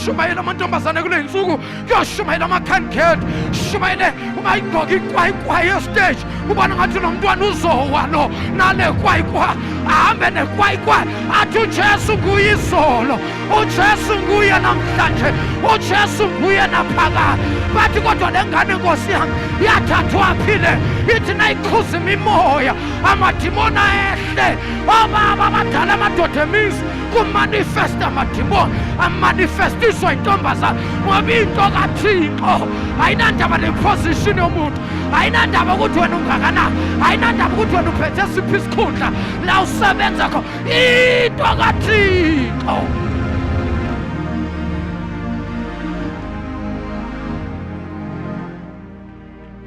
Shumayela amantombazane kule nsuku, kuyoshumayela ama-candidate, shumayele uma igqoke ikwayikwai estage, ubona ngathi lo mntwana uzowa lo nale kwayikwai, ahambe nekwayikwai, athi uJesu nguye izolo, uJesu nguye namhlanje, uJesu nguye naphakade. Bathi kodwa le ngane, nkosi yami, yathathwa phi le? Ithi nayikhuza imimoya, amadimoni ayehle. Obaba abadala, amadoda emizi, kumanifesta amadimoni, amanifestiswa intombazane, ngoba into kaThixo ayinandaba neposition yomuntu, ayinandaba ukuthi wena ungakanani, ayinandaba ukuthi wena uphethe siphi isikhundla la usebenza khona. Into kaThixo.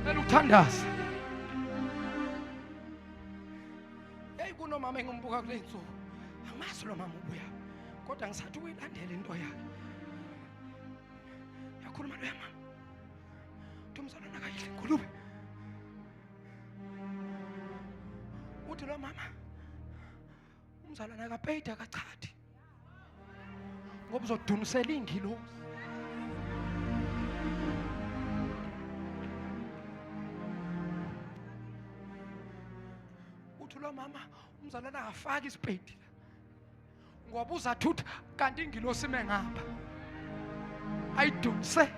Cela ukuthandaza. Hey, kunomama engimbuka kule nsuku, angimazi lo mama ubuya, kodwa ngisathi ukuyilandela into yakhe. Yakhuluma loya mama, uthi umzalwane akayidli ingulube. Uthi lo mama, umzalwane akapeyidi, akachathi, ngoba uzodunisela iy'ngilosi. Uthi lo mama, umzalwane akafaki isipedi ngoba uzathutha, kanti ingilosi ime ngapha ayidunise.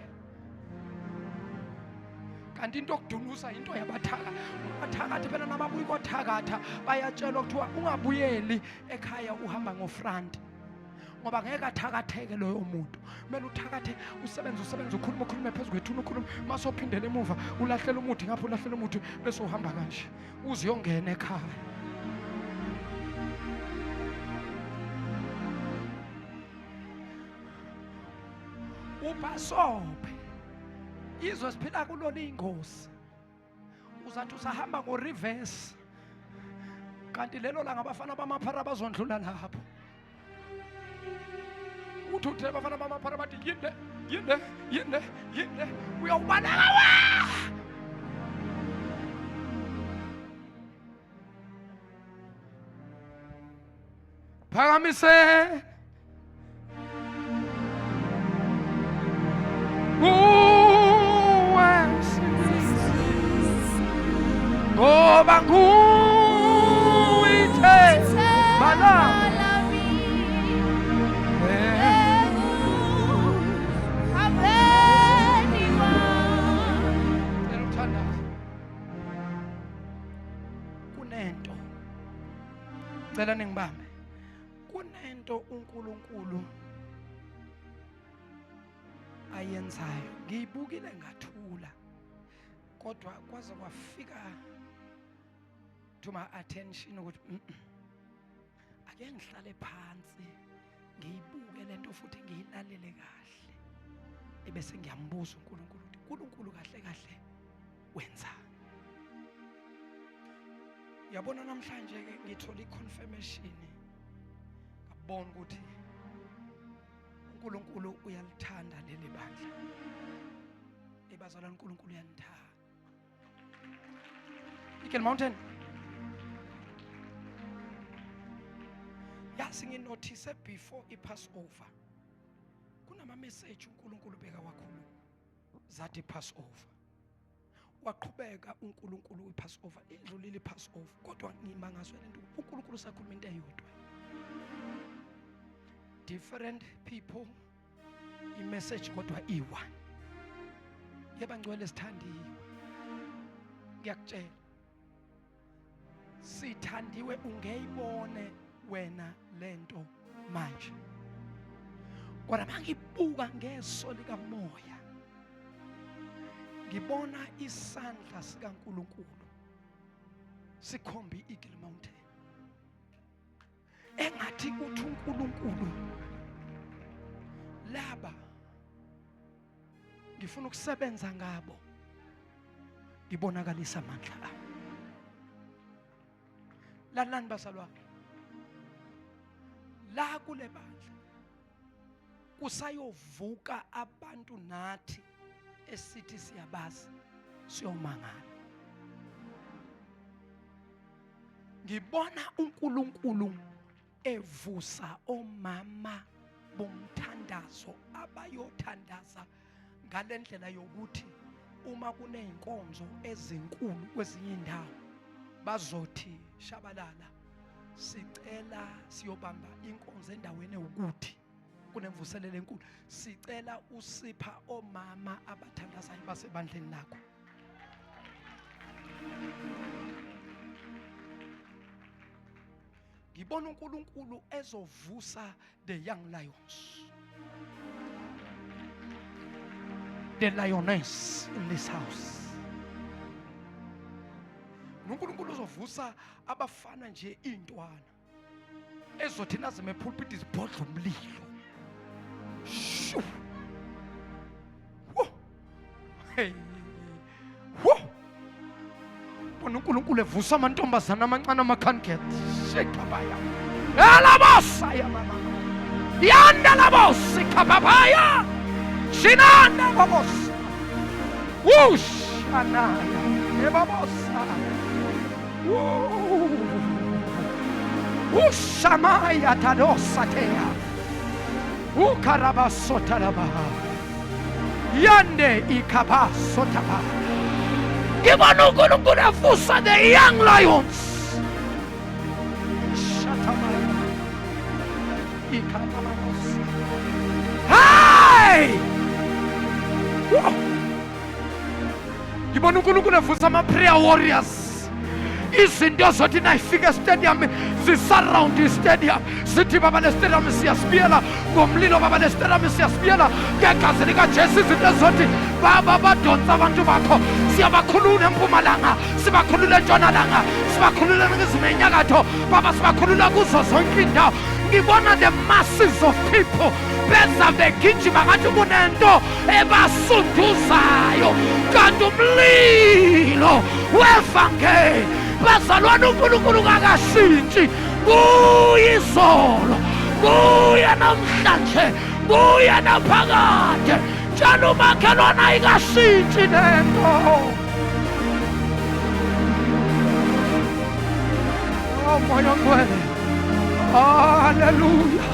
Kanti into okudunusa into yabathaka, bathakathi phela. Nababuya kothakatha bayatshelwa, kuthiwa ungabuyeli ekhaya uhamba ngofront. Ngoba ngeke athakatheke loyo muntu. Kumele uthakathe, usebenze, usebenze, ukhulume, ukhulume phezu kwethuna, ukhulume, mase uphindele emuva, ulahlela umuthi ngapha, ulahlela umuthi, bese uhamba kanje uze uyongena ekhaya. Ubhasobhe izwe siphila kulona ingozi. Uzathi usahamba ngo-reverse, kanti lelo langa abafana bamaphara bazondlula lapho. Uthi uthe abafana bamaphara bathi yinde yinde yinde yinde, uyawubaleka wa. Phakamise kuwe msindisi, ngoba nguwe ithemba lami. Cela uthandaze. Kunento, cela ningibambe. Kunento uNkulunkulu ayenzayo, ngiyibukile ngathula, kodwa kwaze kwafika to my attention ukuthi ake ngihlale phansi ngiyibuke lento futhi ngiyilalele kahle, ebese ngiyambuza uNkulunkulu ukuthi uNkulunkulu kahle kahle wenzani. Yabona namhlanje ke ngithola iconfirmation, ngabona ukuthi uNkulunkulu uyalithanda leli bandla. Ebazalwane, uNkulunkulu uyanithanda. Eagle Mountain, yazi nginothise before iPassover kunama message uNkulunkulu bekawakhuluma zathi Passover. Waqhubeka uNkulunkulu iPassover indlulile iPassover, kodwa ngimangazwe lento, uNkulunkulu usakhuluma into eyodwa. Different people, imessage kodwa iyi-one. Yebangcwele sithandiwe, ngiyakutshela sithandiwe, ungeyibone wena lento manje, kodwa mangibuka ngeso likamoya ngibona isandla sikaNkulunkulu sikhomba i-Eagle Mountain, engathi uthi uNkulunkulu laba ngifuna ukusebenza ngabo, ngibonakalisa amandla ami. Lalani bazalwane, la kule bandla kusayovuka abantu nathi esithi siyabazi, siyomangala. Ngibona uNkulunkulu evusa omama bomthandazo abayothandaza ngalendlela yokuthi uma kuneyinkonzo ezinkulu kwezinye indawo bazothi shabalala, sicela siyobamba inkonzo endaweni ewukuthi kunemvuselelo enkulu, sicela usipha omama abathandazayo basebandleni lakho. Ngibona uNkulunkulu ezovusa the young lions, the lioness in this house. uNkulunkulu uzovusa abafana nje intwana ezothi nazime epulpit zibhodla umlilo. Shu. Wo. Hey. Wo. Bona uNkulunkulu evusa amantombazana amancane amakhanket. Shekabaya. Elabosaya mama. Yanda labosi kababaya. Shinanda babosa. Wush anaya. Ebabosa. Ushamaya tadosatea. Ukarabasotaraba. Yande ikabasotaba. Ngibona uNkulunkulu evusa the young lions. Shatamaya. Ikarabasosa. Hey! Whoa! Ngibona uNkulunkulu evusa ama-prayer warriors, izinto zothi nayifika estadium Zisurround istadium, sithi baba le stadium siyasibiyela ngomlilo, baba le stadium siyasibiyela ngegazi likaJesu. Izinto ezothi baba badonsa abantu bakho, siyabakhulula empumalanga, sibakhulula entshonalanga, sibakhulula eningizimu enyakatho, baba sibakhulula kuzo zonke indawo. Ngibona the masses of people beza begijima ngathi kunento ebasunduzayo, kanti umlilo wevangeli. Bazalwane, uNkulunkulu kakashintshi, kuyizolo, kuye namhlanje, kuye naphakade. Tshela umakhelwane ayikashintshi lento. Oh Moya Ongcwele, haleluya.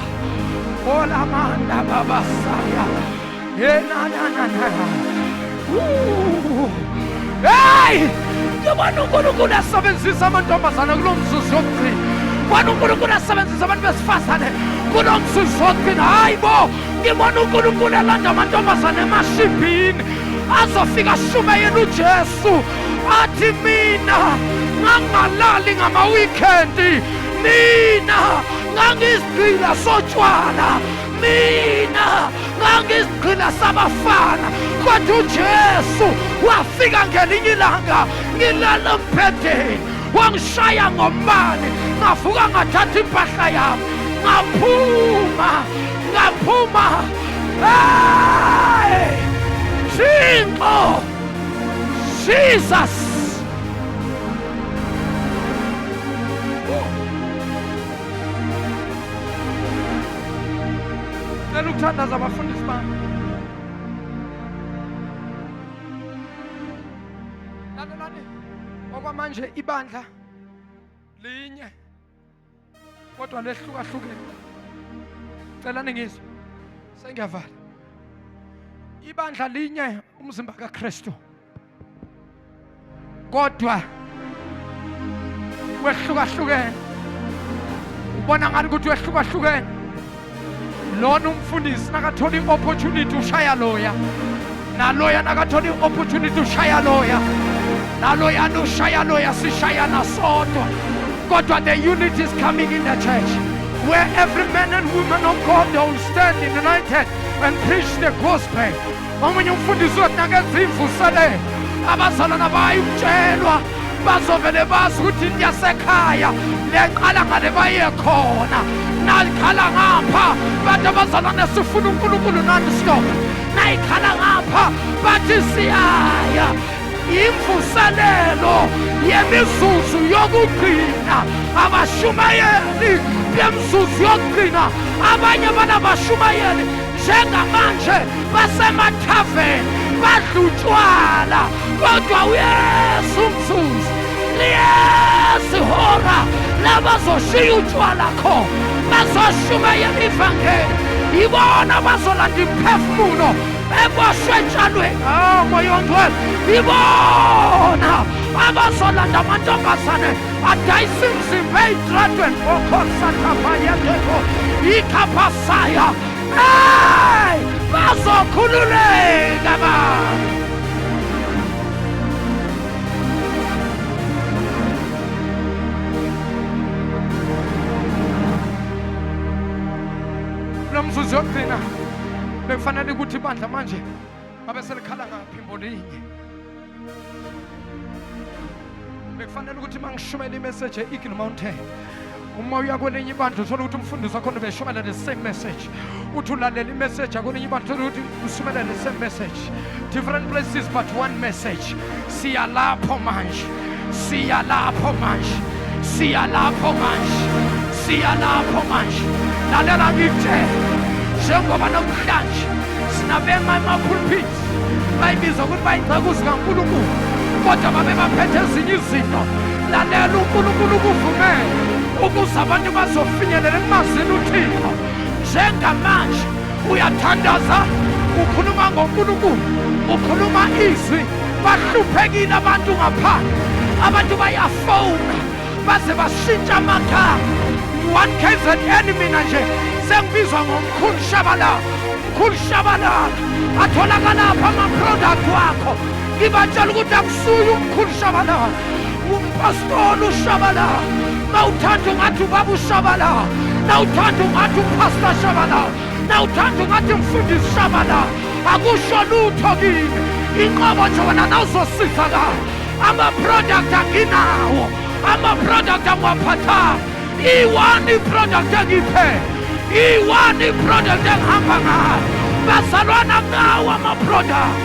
Olamanda babasaya yenanana. Hey, ngibona uNkulunkulu asebenzisa amantombazane kulo mzuzu wokugcina. Ngibona uNkulunkulu asebenzisa abantu besifazane kulo mzuzu wokugcina. Hayi bo, ngibona uNkulunkulu elanda amantombazane emashibhini azofika ashumayela uJesu, athi mina ngangalali ngama-weekend, mina ngangizigqila sotshwala, mina ngangizigqila sabafana, kodwa uJesu wafika ngelinye ilanga ngilala embhedeni, wangishaya ngombane, ngavuka ngathatha impahla yami ngaphuma, ngaphuma. Hey, Thixo, Jesus. Cela ukuthandaza abafundisi bami. Lalelani, okwamanje ibandla linye kodwa lehlukahlukene. Celani ngizwe, sengiyavala. Ibandla linye, umzimba kaKristu, kodwa wehlukahlukene. Ubona ngani ukuthi wehlukahlukene? Lona umfundisi nakathola i-opportunity ushaya loya, naloya nakathola i-opportunity ushaya loya, naloyana ushaya loya, sishayana sodwa. Kodwa the unity is coming in the church, where every man and woman of God they will stand united and preach the gospel. Omunye umfundisi wathi nakenza imvuselelo, abazalwana bayukutshelwa, bazovele bazi ukuthi into yasekhaya leqala ngale baye khona, nalikhala ngapha bathi abazalwane sifuna uNkulunkulu non-stop, nayikhala ngapha bathi siyaya. Imvuselelo yemizuzu yokugcina, abashumayeli bemizuzu yokugcina. Abanye banabashumayeli njengamanje basemathaveni badla utshwala, kodwa uYesu umzuzu liyezihora labazoshiya utshwala khona, bazoshumayela ivangeli. Ibona bazolanda imphefumulo eboshwe etshalweni. Ah, Moya Ongcwele, ibona abazolanda amantombazane adayisa imizimba ey'tradweni okhosathabayeteko ikhaphasaya. Hey, bazokhululeka abantu. Lo mzuzu yokugcina bekufanele ukuthi ibandla manje ngabe selikhala ngaphimbo linye. Bekufanele ukuthi mangishumela imessage e-Eagle Mountain, uma uya kwelinye ibandla uthola ukuthi umfundisi wakhona ubeshumela the same message, uthi ulalela imessage akwelinye ibandla uthola ukuthi ushumela the same message. Different places but one message. Siya lapho manje, siya lapho manje, siya lapho manje, siya lapho manje. Lalela ngikutshele, njengoba namhlanje sinabema emapulpit bayibiza ukuthi bayinceku zikaNkulunkulu, kodwa babe baphethe ezinye izinto. Lalela, uNkulunkulu ukuvumele ukuze abantu bazofinyelela ekumazini uThixo. Njengamanje uyathandaza, ukhuluma ngoNkulunkulu, ukhuluma izwi, bahluphekile abantu ngaphandle, abantu bayafona baze bashintsha amagama. 1 KZN mina nje sengibizwa ngomkhulu Shabalala, mkhulu Shabalala, atholakala lapha ama-product wakho. Ngibatshela ukuthi akusuye umkhulu Shabalala, umpastoli uShabalala. Nawuthanda ungathi ubaba uShabalala, nawuthanda ungathi uPastor Shabalala, nawuthanda ungathi mfundisi Shabalala, akusho lutho kimi. Inqobo nje wena nawuzosizakala. Ama-product anginawo, ama-product angiwaphathanga. I-one i-product engiphe, i-one i-product engihamba ngayo. Bazalwana kunawo ama-product,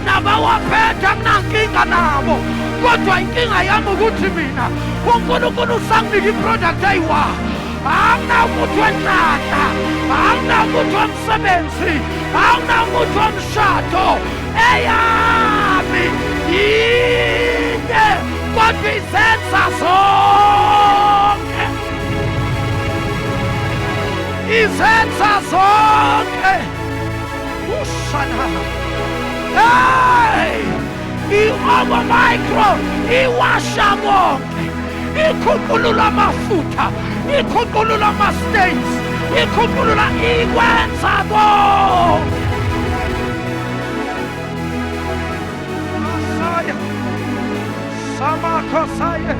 nabawaphethe akunankinga nabo, kodwa inkinga yami ukuthi mina uNkulunkulu usanginika i-product eyi-one. Anginamuthi wenhlanhla, anginamuthi womsebenzi, anginamuthi womshado. Eyami yinye, kodwa izenza zonke, izenza zonke. Ushana, hey, i-Omo Micro iwasha konke, ikhuculula amafutha, ikhuculula ama-stains, ikhuculula, ikwenza konke. Masaya samakhosaya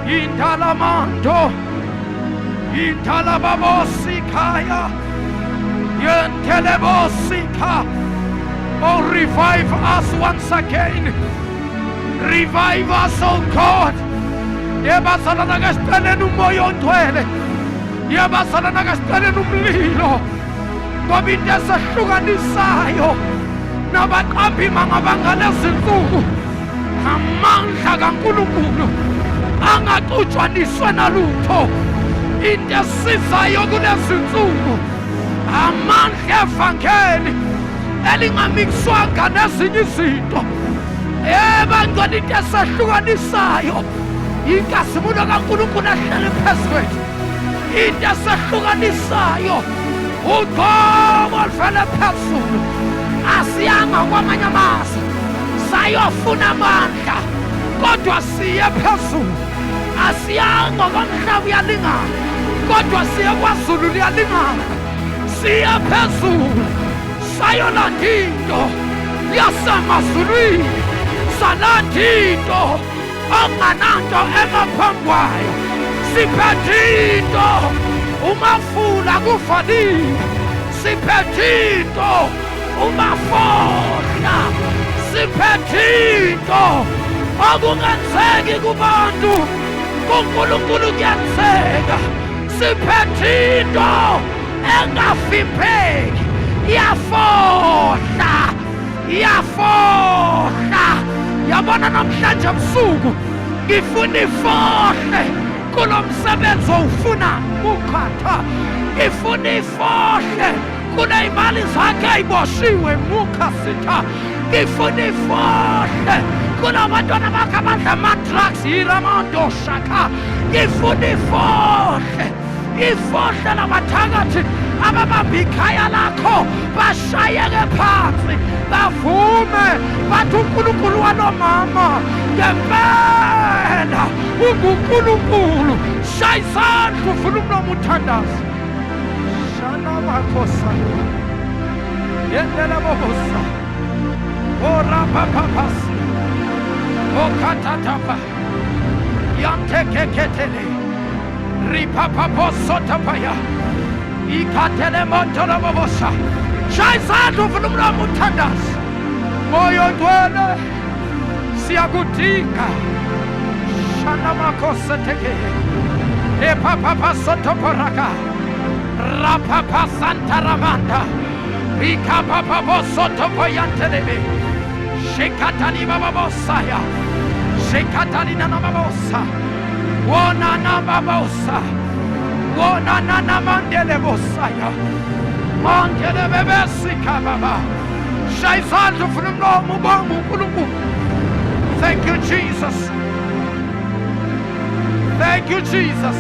intalamando intalababosikhaya yentelebosika. Oh, revive us once again. Revive us, oh God. Yebazalwana kasicaleni umoya ongcwele, yebazalwana kasicaleni umlilo, ngoba into esehlukanisayo nabaqambi mangabangalezinsuku amandla kaNkulunkulu angaxutshaniswe nalutho. Into esizayo kulezinsuku amandla evangeli elingamikiswanga nezinye izinto. Ebangcwele, into esehlukanisayo inkazimulo kaNkulunkulu ehleli phezu kwethu. Into esehlukanisayo ugcobo oluvele phezulu. Asiyanga kwamanye amazwe sayofuna amandla, kodwa siye phezulu. Asiyanga komhlaba uyalingana, kodwa siye kwaZulu liyalingana. Siye phezulu sayolanda into yasemazulwini, salanda into ongananto emaphambi kwayo. Siphethe into umafula kuvalile, siphethe into umafohla, siphethe into okungenzeki kubantu, kuNkulunkulu kuyenzeka. Siphethe into engafipheki, iyafohla, iyafohla. Yabona namhlanje ebusuku ngifuna ifohle kulo msebenzi owufuna mukhatha, ngifuna ifohle kuneyimali zakhe ayiboshiwe mukhasitha, ngifuna ifohle kunabantwana bakhe abadla ama-drugs yiramandoshakha, ngifuna ifohle, ifohle labathakathi ababamba ikhaya lakho bashayeke phansi, bavume bathi uNkulunkulu walomama ngempela unguNkulunkulu. Shaya isandla uvule umlomo uthandaze. Shana makhosa yendela bobosa orapapapasi okhatatapa yantekeketele ripapaposotapaya ikhathele montolobobosa. Shaya isandla uvule umlomo uthandaze. Moya ongcwele siyakudinga. Shana makhoseteke epapapasotoporaka rapapasantaramanda rikapapaposotopoyantelebe shekatalibababosaya shekatalinanababosa wonanababosa wonananamandelebosaya mandelebebesikhababa. Shaya isandla uvule umlomo ubonge uNkulunkulu. Thank you, Jesus. Thank you, Jesus.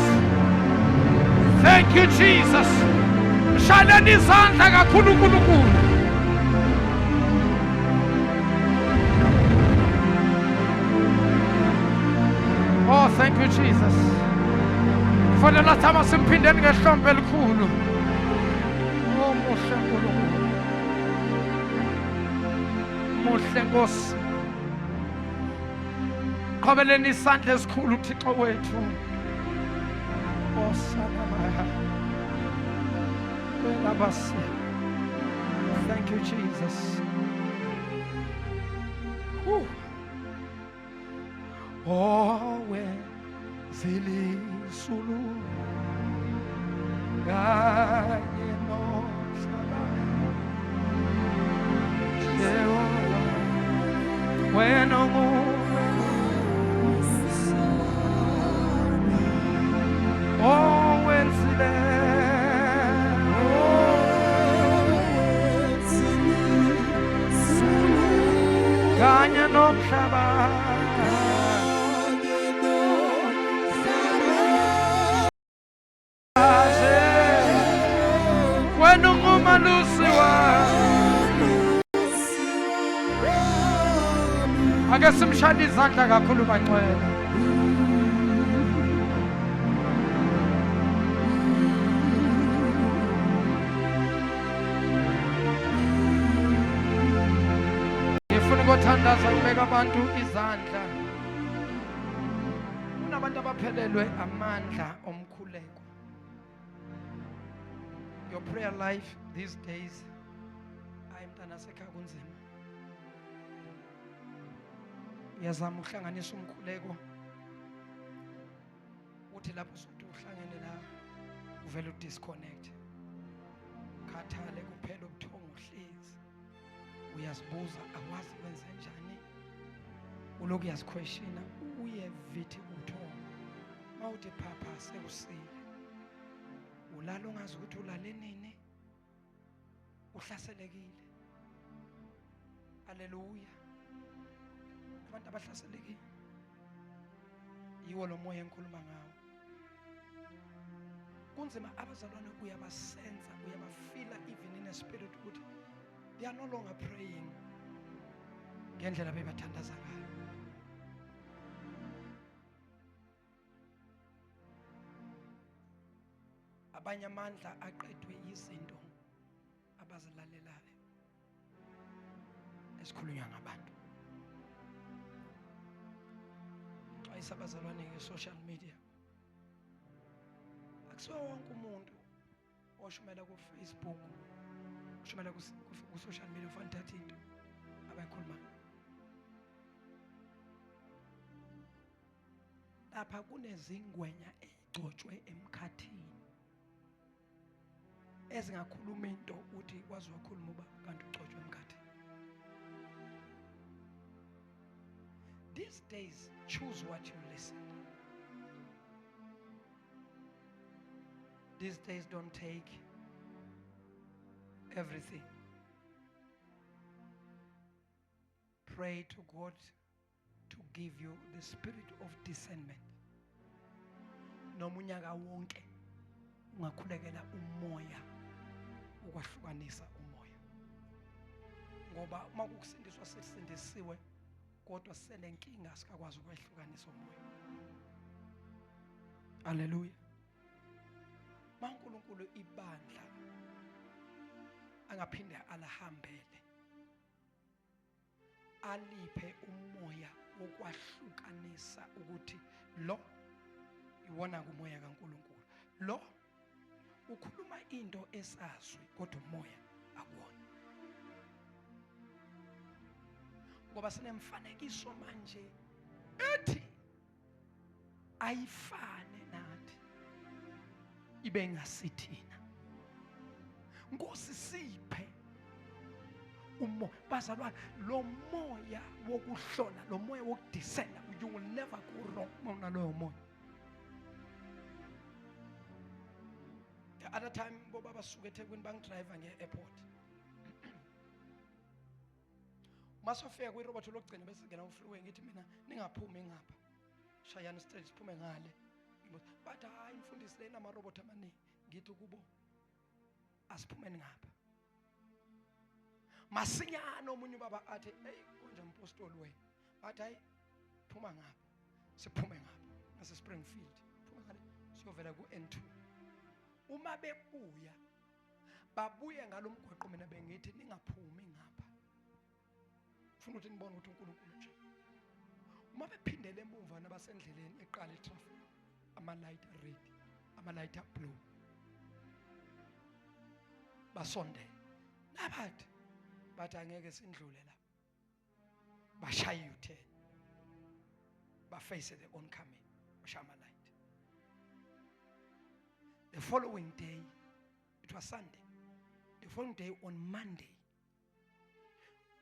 Thank you, Jesus. Shaleni izandla kakhulu uNkulunkulu. Oh, thank you, Jesus. For the last time asimphindeni ngehlombe elikhulu. Oh, muhle uNkulunkulu. Muhle Nkosi. Qhobeleni isandla esikhulu uThixo wethu. Osanamaya. Welabasi. Thank you, Jesus. Whew. Owenzilizulu kanye nomhlaba, Jehova, wena ungumelusi owenzile kanye nomhlaba. Wena ungumalusi wami. Ake simshayele izandla kakhulu, bangcwele. Ngifuna ukuthandaza, kubeka abantu izandla. Kunabantu abaphelelwe amandla omkhuleko. Your prayer life these days, hayi mntana sekhaya, kunzima. Uyazama ukuhlanganisa umkhuleko, uthi lapho usuthi uhlangene la, uvele udisconnect, khathale kuphela ubuthongo, uhlezi uyazibuza, awazi kwenze njani, ulokhu uyaziquestiona, uye vithi ubuthongo, mawuthi phapha sekusile, ulala ungazi ukuthi ulale nini, uhlaselekile. Haleluya! Abantu abahlaselekile yiwo lo moya engikhuluma ngawo. Kunzima, abazalwane, uyabasensa, uyabafeela even in a spirit ukuthi they are no longer praying ngendlela bebathandaza ngayo. Abanye amandla aqedwe izinto abazilalelayo esikhulunywa ngabantu. Xwayisa abazalwane nge-social media. Akusiwo wonke umuntu oshumela ku-Facebook, oshumela ku-social media ufanele uthathe into abayikhulumayo. Lapha kunezingwenya egcotshwe emkhathini ezingakhuluma into uthi kwazi wakhuluma uba kanti ugcotshwe emkhathini. These days, choose what you listen. These days, don't take everything. Pray to God to give you the spirit of discernment. Noma unyaka wonke ungakhulekela umoya ukwahlukanisa umoya, ngoba uma kukusindiswa sesindisiwe, kodwa senenkinga, sikakwazi ukwehlukanisa umoya. Haleluya! MaNkulunkulu, ibandla angaphinde alahambele, aliphe umoya wokwahlukanisa ukuthi lo iwona kumoya kaNkulunkulu, lo ukhuluma into esazwi kodwa umoya akuwona, ngoba sinemfanekiso manje ethi ayifane nathi ibe ngasithina. Nkosi, siphe umoya, bazalwane, lo moya wokuhlola, lo moya wokudiscern. You will never go wrong mawunaloyo moya. The other time bobaba suka eThekwini, bangidrive nge-airport. Masofika kwirobot lokugcina bese singena ku-freeway, ngithi mina, "Ningaphumi ngapha, shayani straight, siphume ngale." Bathi, "Hayi mfundisi, lena amarobot amaningi." Ngithi kubo, "Asiphumeni ngapha." Masinyane omunye ubaba athi, "Hey, konje mpostoli wena." Bathi, "Hayi, phuma ngapha." Siphume ngapha ngase Springfield, phuma ngale, siyovela ku-N2. Uma bebuya, babuye ngalomgwaqo mina bengithi ningaphumi ngapha. Ufuna ukuthi nibone ukuthi uNkulunkulu nje. Uma bephindele emuva nabasendleleni, eqala itraffic, ama light ready. Ama-light blue. Basondele. Nabathi bathi angeke sindlule lapha. Bashaya u-turn. Ba-face the oncoming. Bashaya ama-light. The following day, it was Sunday. The following day on Monday,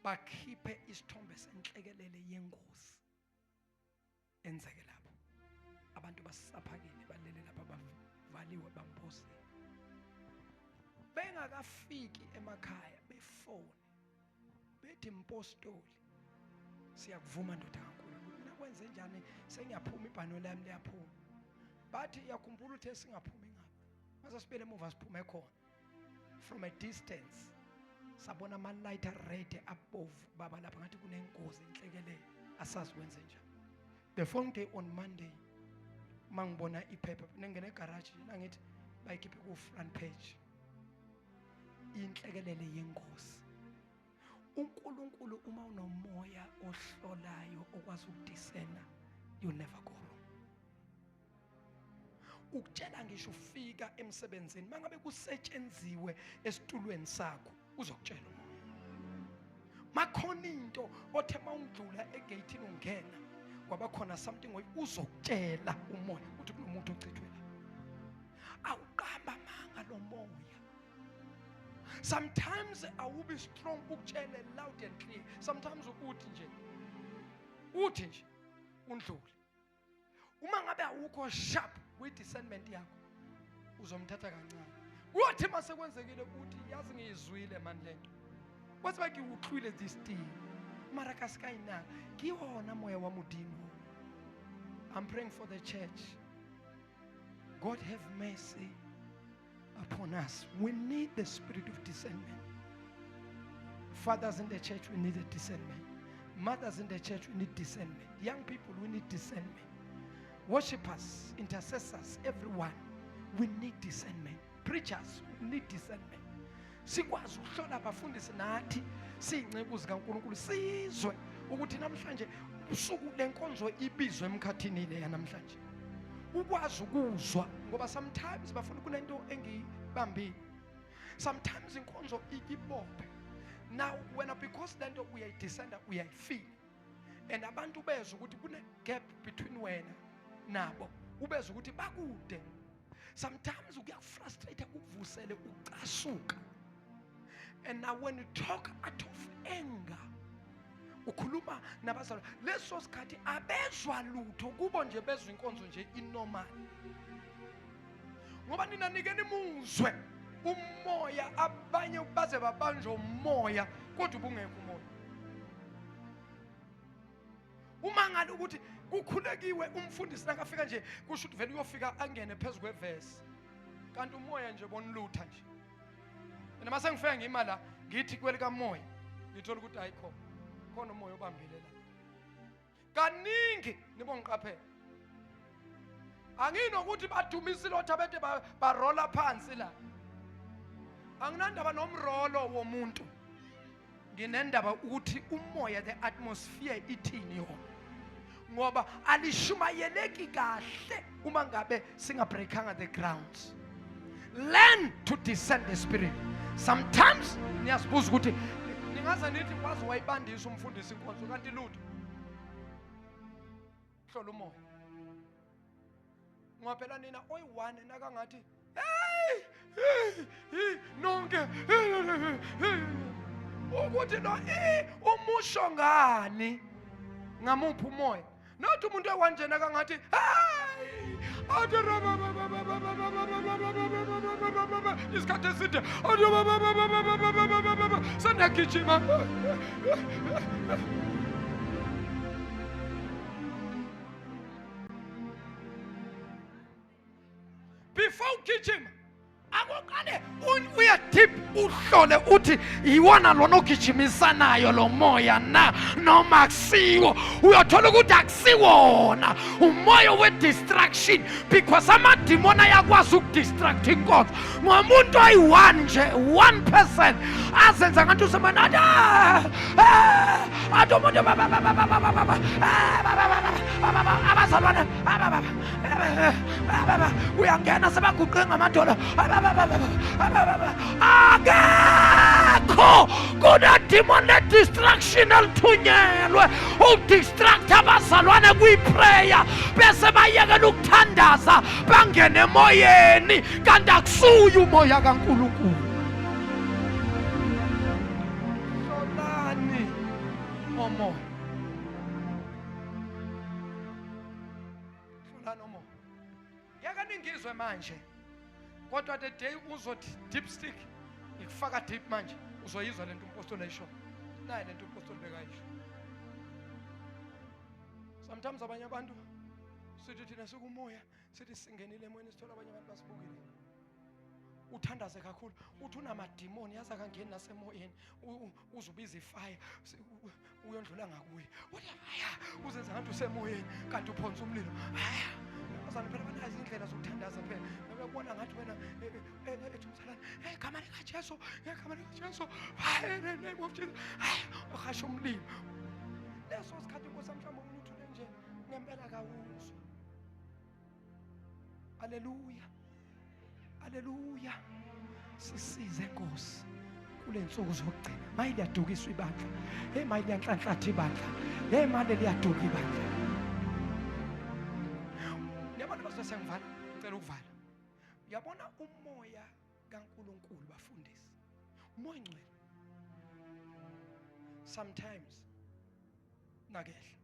bakhiphe isithombe senhlekelele yengozi enzeke lapho. Abantu basaphakile balele lapha bavaliwe bambozile. Bengakafiki emakhaya befone bethi mpostoli siyakuvuma ndoda kaNkulunkulu. Mina kwenze njani sengiyaphuma ibhano lami liyaphuma. Bathi iyakhumbula uthe singaphumi ngapha. Mase sibele emuva siphume khona. From a distance sabona ama lighter red abovu baba lapha ngathi kunengozi inhlekelele asazi kwenze njani. The following day on Monday mangibona iphepha nengena egarage nangithi bayikhiphe ku front page inhlekelele yengozi. uNkulunkulu uma unomoya ohlolayo okwazi ukudiscern, you never go wrong. Ukutshela ngisho ufika emsebenzini mangabe kusetshenziwe esitulweni sakho uzokutshela umoya. Makhona into othe mawundlula egate ungena kwaba khona something uzokutshela umoya uthi kunomuntu ochithwe la. Awuqamba manga lo moya. Sometimes awubi strong ukutshele loud and clear. Sometimes uthi nje undlule. Uma ngabe awukho sharp kwi discernment yakho uzomthatha kancane. Kuyothi mase kwenzekile uthi yazi ngiyizwile man lento. Wathi ba ke utlwile this thing. Mara ka ska ina ke wona moya wa Modimo. I'm praying for the church. God have mercy upon us. We need the spirit of discernment. Fathers in the church, we need a discernment. Mothers in the church, we need discernment. Young people, we need discernment. Worshippers, intercessors, everyone, we need discernment. Preachers, we need discernment. Sikwazi ukuhlola abafundisi nathi siyinceku zikaNkulunkulu sizwe ukuthi namhlanje usuku lenkonzo ibizwe emkhathini le yanamhlanje. Ukwazi ukuzwa ngoba sometimes bafuna kunento engiyibambile. Sometimes inkonzo ikibophe. Now wena because lento uyayidiscerna uyayifeel. And abantu bezwe ukuthi kune gap between wena nabo. Ubezwe ukuthi bakude. Sometimes kuyakufrustrate kukuvusele ucasuka. And now when you talk out of anger, ukhuluma nabazalwane leso sikhathi abezwa lutho kubo nje bezwa inkonzo nje inormal. Ngoba nina nike nimuzwe umoya abanye baze babanjwe umoya kodwa ubungekho umoya. Uma ngale ukuthi kukhulekiwe umfundisi nakafika nje kusho ukuthi vele uyofika angene phezu kwevesi. Kanti umoya nje bonilutha nje. Mina mase ngifika ngima la ngithi kwelika moya ngithola ukuthi ayikho khona umoya obambile la. Kaningi nibongiqaphela. Anginokuthi badumisile otha bethe barola phansi la. Anginandaba nomrolo womuntu. Nginendaba ukuthi umoya the atmosphere ithini yona. Ngoba alishumayeleki kahle uma ngabe singabreakanga the grounds. Learn to discern the spirit. Sometimes niyazibuza ukuthi ningaze nithi waze wayibandisa umfundisi inkonzo kanti lutho. Hlola umoya. Ngoba phela nina oyi-one nakangathi hey hey nonke ukuthi lo umusho ngani ngamuphi umoya. Not umuntu oyi-one nakangathi hey athi isikhathi eside athi seniyagijima. Before ugijima Ake uqale uye deep, uhlole uthi iwona lona ogijimisanayo lo moya na noma akusiwo. Uyothola ukuthi akusiwona, umoya we-distraction, because amadimoni ayakwazi ukudistract inkonzo ngomuntu oyi-one nje, one person azenza ngathi usemane, athi "Ah, ah," athi umuntu ba- ba- ba- ba- ba- ba- ba- ba- ba- ah, ba- ba- ba- ba- ba- ba- abazalwane ah, ba- ba- ba- ba- ba- ba- uyangena sebaguqe ngamadolo. Ah, ba- ba- ba- ba- ba- ba- ba- ba- akekho, kunedimon le-distraction elithunyelwe ukudistract abazalwane kwi-prayer, bese bayekela ukuthandaza, bangene emoyeni, kanti akusuye umoya kaNkulunkulu. Hlolani omoya, hlolani omoya. Ngeke ningizwe manje, kodwa the day uzothi deep stick ngikufaka deep manje, uzoyizwa lento umpostoli ayisho naye, lento umpostoli bekayisho. Sometimes abanye abantu sithi thina sikumoya, sithi singenile emoyeni, sithola abanye abantu basibukile. Uthandaze kakhulu, uthi unamadimoni, yazi akangeni nasemoyeni. Uzubiza ifire, uyondlula ngakuye, uthi haya, uzenza ngathi usemoyeni kanti uphonsa umlilo. Haya bazane, phela banazo indlela zokuthandaza phela, bebona ngathi wena ethi umzalwane, hey, gama likaJesu, ngegama likaJesu, hayi, in the name of Jesus, hayi, uhasha umlilo. Leso sikhathi, inkosi, mhlawumbe omunye uthule nje, ngempela kawuzwa. Haleluya, haleluya. Sisize Nkosi kule nsuku zokugcina. Maye liyadukiswa ibandla, hey, maye liyanhlanhlatha ibandla, hey, manje liyaduka ibandla. Yabona bazo, sengivala, ngicela ukuvala. Uyabona umoya kaNkuluNkulu, bafundisi, umoya ongcwele, sometimes nakehla,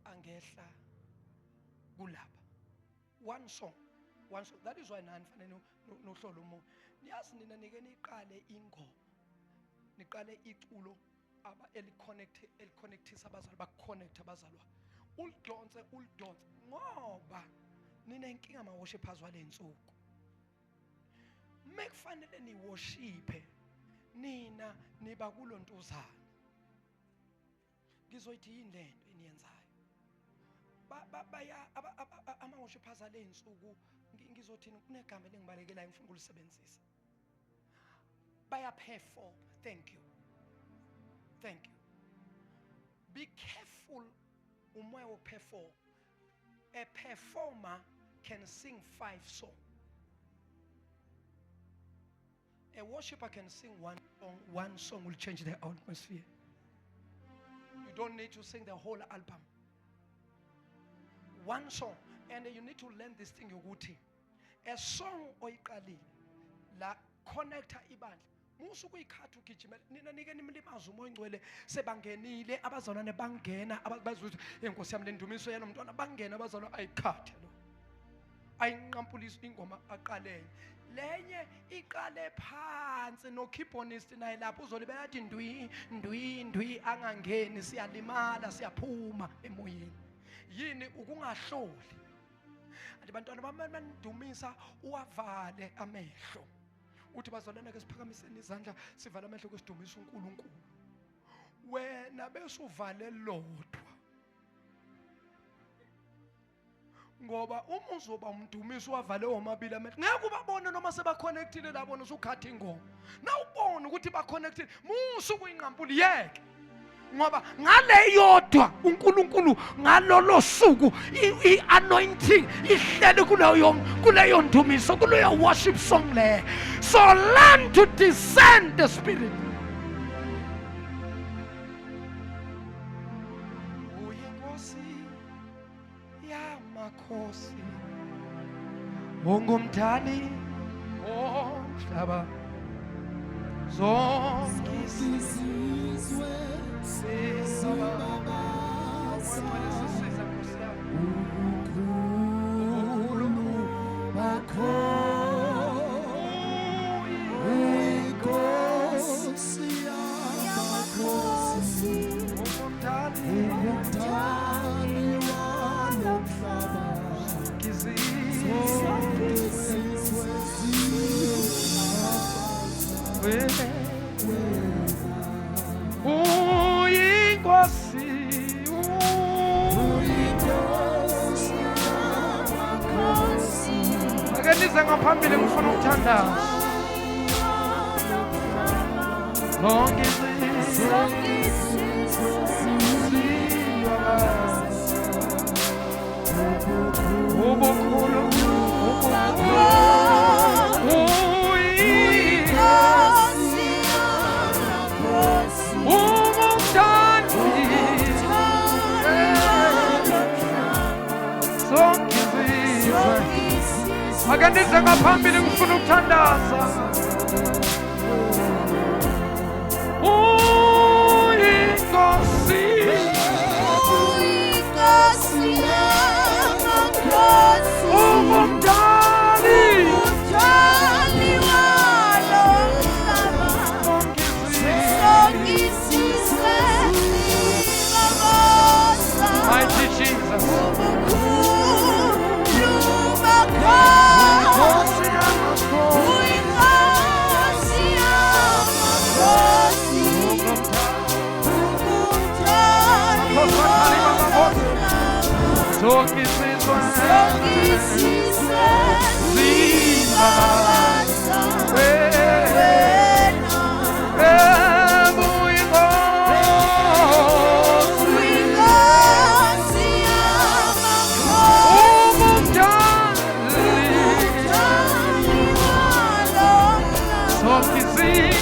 angehla kulapha one song, one song. That is why nani fanele nohlole umoya. Niyazi nina nike niqale ingoma, niqale iculo aba eliconnect, eliconnectisa abazali, bakuconnect abazalwa, ulidonse, ulidonse, ngoba ninenkinga ama-worshippers wale nsuku. Mekufanele niworshiphe, nina niba kulontuzana. Ngizoyithi yini lento eniyenzayo? Baya ama-worshippers ale nsuku, ngizothini? Kunegama elingibalekelayo, ngifuna ukulisebenzisa. Baya-perform. Thank you, thank you. Be careful umoya wokuperform. A performer can sing five songs, a worshipper can sing one song. One song will change the atmosphere. You don't need to sing the whole album, one song. And you need to learn this thing yokuthi a song oyiqalile la connecta ibandla, musu ukuyikhatha ugijimela. Nina nike nimlimaze umoya ongcwele. Sebangenile abazalwane, bangena, bazuthi inkosi yami, lendumiso yalo mntwana, bangena abazalwane, ayikhathe lo, ayinqampulisa ingoma, aqale lenye, iqale phansi. No keyboardist naye lapho uzolibela, athi ndwi ndwi ndwi, angangeni. Siyalimala, siyaphuma emoyeni. Yini? Ukungahloli. Athi bantwana bami, manidumisa uwavale amehlo, uthi bazalwane, ke siphakamiseni izandla, sivale amehlo, kwesidumisa uNkulunkulu. Wena bese uvale lodwa, ngoba uma uzoba umdumisi wavale womabili amehlo, ngeke ubabone noma sebaconnectile labona usukhatha ingoma. Nawubona ukuthi baconnectile, musu kuyinqampuli, yeke, ngoba ngale yodwa uNkulunkulu ngalolo suku i-anointing ihleli kuleyo ndumiso, kuleyo worship song le. So learn to discern the spirit. Uyinkosi yamakhosi, ungumdali womhlaba, zonke izizwe Sisiza, Nkosi yami. Ubukhulu bakho, Inkosi yamakhosi, Ungumdali, ungumdali walomhlaba, izizwe izizwe. Ake nize ngaphambili, ngifuna ukuthandaza. Zonke izizwe ubukhulu, umthandi, zonke izizwe. Ake nize ngaphambili, ngifuna ukuthandaza. Uyinkosi, ungumdali, zonke izizwe. Mighty Jesus. Nkosi yamakhosi, zonke izizwe uyinkosi, ungumdali, zonke izizwe.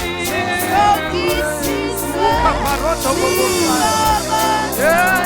Kaparoto bobosa. Yeah.